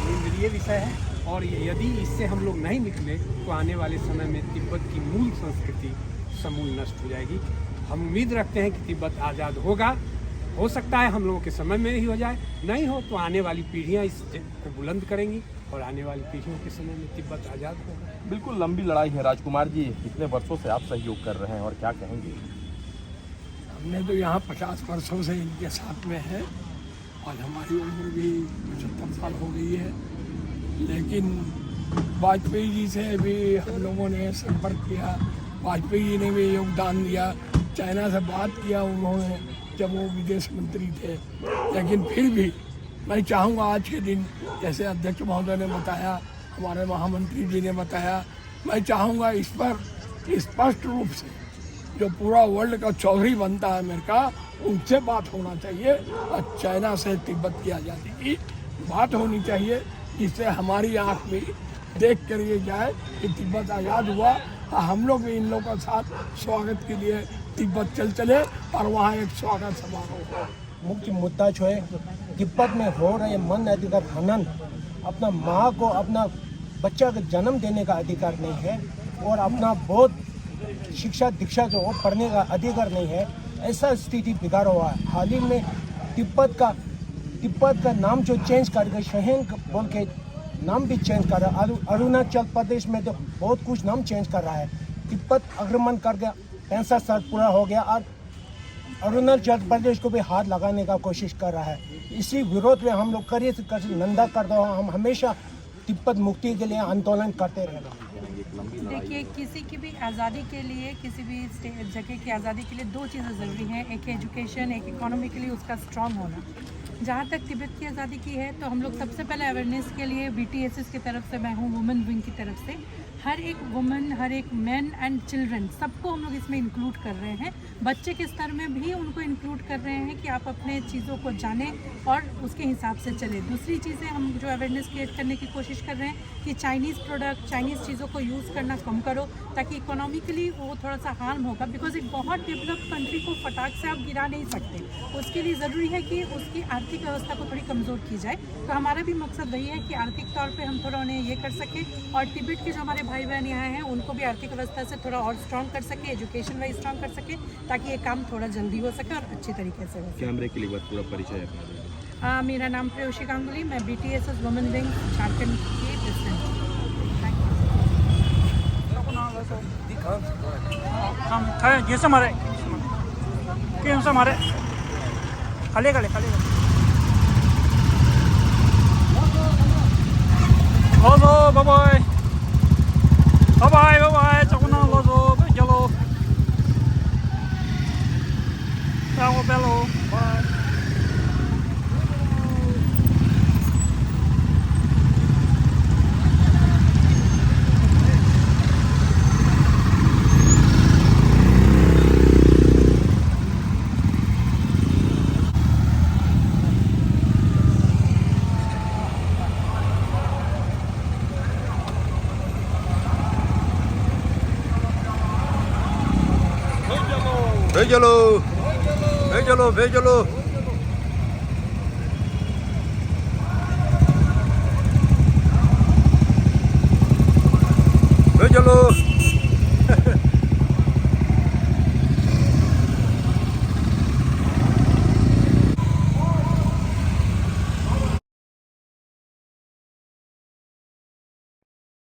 निंदनीय विषय है और यदि इससे हम लोग नहीं निकले, तो आने वाले समय में तिब्बत की मूल संस्कृति समूल नष्ट हो जाएगी। हम उम्मीद रखते हैं कि तिब्बत आज़ाद होगा। हो सकता है हम लोगों के समय में ही हो जाए, नहीं हो तो आने वाली पीढ़ियां इस ज-, को बुलंद करेंगी और आने वाली पीढ़ियों के समय में तिब्बत आज़ाद होगा। बिल्कुल लंबी लड़ाई है। राजकुमार जी, इतने वर्षों से आप सहयोग कर रहे हैं और क्या कहेंगे? हम मैं तो यहाँ पचास वर्षों से इनके साथ में है और हमारी उम्र भी पचहत्तर साल हो गई है, लेकिन वाजपेयी जी से भी हम लोगों ने संपर्क किया। वाजपेयी जी ने भी योगदान दिया, चाइना से बात किया उन्होंने, जब वो विदेश मंत्री थे। लेकिन फिर भी मैं चाहूँगा, आज के दिन, जैसे अध्यक्ष महोदय ने बताया, हमारे महामंत्री जी ने बताया, मैं चाहूँगा इस पर स्पष्ट रूप से जो पूरा वर्ल्ड का चौधरी बनता है अमेरिका, उनसे बात होना चाहिए और चाइना से तिब्बत की आज़ादी की बात होनी चाहिए, जिससे हमारी आँख में देख कर ये जाए कि तिब्बत आज़ाद हुआ और हम लोग भी इन लोगों का साथ स्वागत के लिए तिब्बत चल चले और वहाँ एक स्वागत समारोह हो। मुख्य मुद्दा जो है, तिब्बत में हो रहे मन अधिकार हनन, अपना माँ को अपना बच्चा को जन्म देने का अधिकार नहीं है और अपना बहुत शिक्षा दीक्षा जो वो पढ़ने का अधिकार नहीं है। ऐसा स्थिति बिगाड़ा हुआ है। हाल ही में तिब्बत का तिब्बत का नाम जो चेंज करके शहेन बोल के नाम भी चेंज कर रहा है। अरुणाचल प्रदेश में तो बहुत कुछ नाम चेंज कर रहा है। तिब्बत आक्रमण करके पैंसठ साल पूरा हो गया और अरुणाचल प्रदेश को भी हाथ लगाने का कोशिश कर रहा है। इसी विरोध में हम लोग कड़ी से कड़ी निंदा करता हूँ। हम हमेशा तिब्बत मुक्ति के लिए आंदोलन करते रहेगा। देखिए, किसी की भी आज़ादी के लिए, किसी भी जगह की आज़ादी के लिए दो चीज़ें ज़रूरी हैं, एक एजुकेशन, एक इकोनॉमिकली उसका स्ट्रांग होना। जहाँ तक तिब्बत की आज़ादी की है, तो हम लोग सबसे पहले अवेयरनेस के लिए बीटीएसएस की तरफ से, मैं हूँ वुमेन विंग की तरफ से, हर एक वुमेन, हर एक मैन एंड चिल्ड्रन, सबको हम लोग इसमें इंक्लूड कर रहे हैं। बच्चे के स्तर में भी उनको इंक्लूड कर रहे हैं कि आप अपने चीज़ों को जानें और उसके हिसाब से चलें। दूसरी चीज़ें हम जो अवेयरनेस क्रिएट करने की कोशिश कर रहे हैं कि चाइनीज़ प्रोडक्ट, चाइनीज़ चीज़ों को यूज़ करना कम करो, ताकि इकोनॉमिकली वो थोड़ा सा हार्म होगा, बिकॉज एक बहुत डेवलप्ड कंट्री को फटाक से आप गिरा नहीं सकते। उसके लिए ज़रूरी है कि उसकी आर्थिक व्यवस्था को थोड़ी कमज़ोर की जाए। तो हमारा भी मकसद वही है कि आर्थिक तौर पे हम थोड़ा उन्हें ये कर सकें और तिब्बत के जो हमारे भाई बहन यहाँ हैं उनको भी आर्थिक व्यवस्था से थोड़ा और स्ट्रांग कर सकें, एजुकेशन वाइज स्ट्रांग कर सकें, ताकि ये काम थोड़ा जल्दी हो सके और अच्छे तरीके से हो सके। कैमरे के लिए एक बार पूरा परिचय अपना दीजिए। आ, मेरा नाम प्रेयोशी गांगुली, मैं बीटीएसएस वुमेन विंग झारखंड की प्रेसिडेंट हूँ। Thank you. ཁ་ཡ་རྒྱལ་ས་མ་རེད། ཁྱོད་ཡོང་ས་མ་རེད། ག་ལེ་ག་ལེ་ག་ལེ་ག་ལེ། ལོ་ལོ། བཱའི་བཱའི། བཱའི་བཱའི། བཱའི་བཱའི། ལྕགས་པོ་ནང་ལོ་ལོ། བོད་རྒྱལ་ལོ། ལྕགས་པོ་བེ་ལོ། བཱའི། བོད་རྒྱལ་ལོ། བོད་རྒྱལ་ལོ། བོད་རྒྱལ་ལོ། བོད་རྒྱལ་ལོ།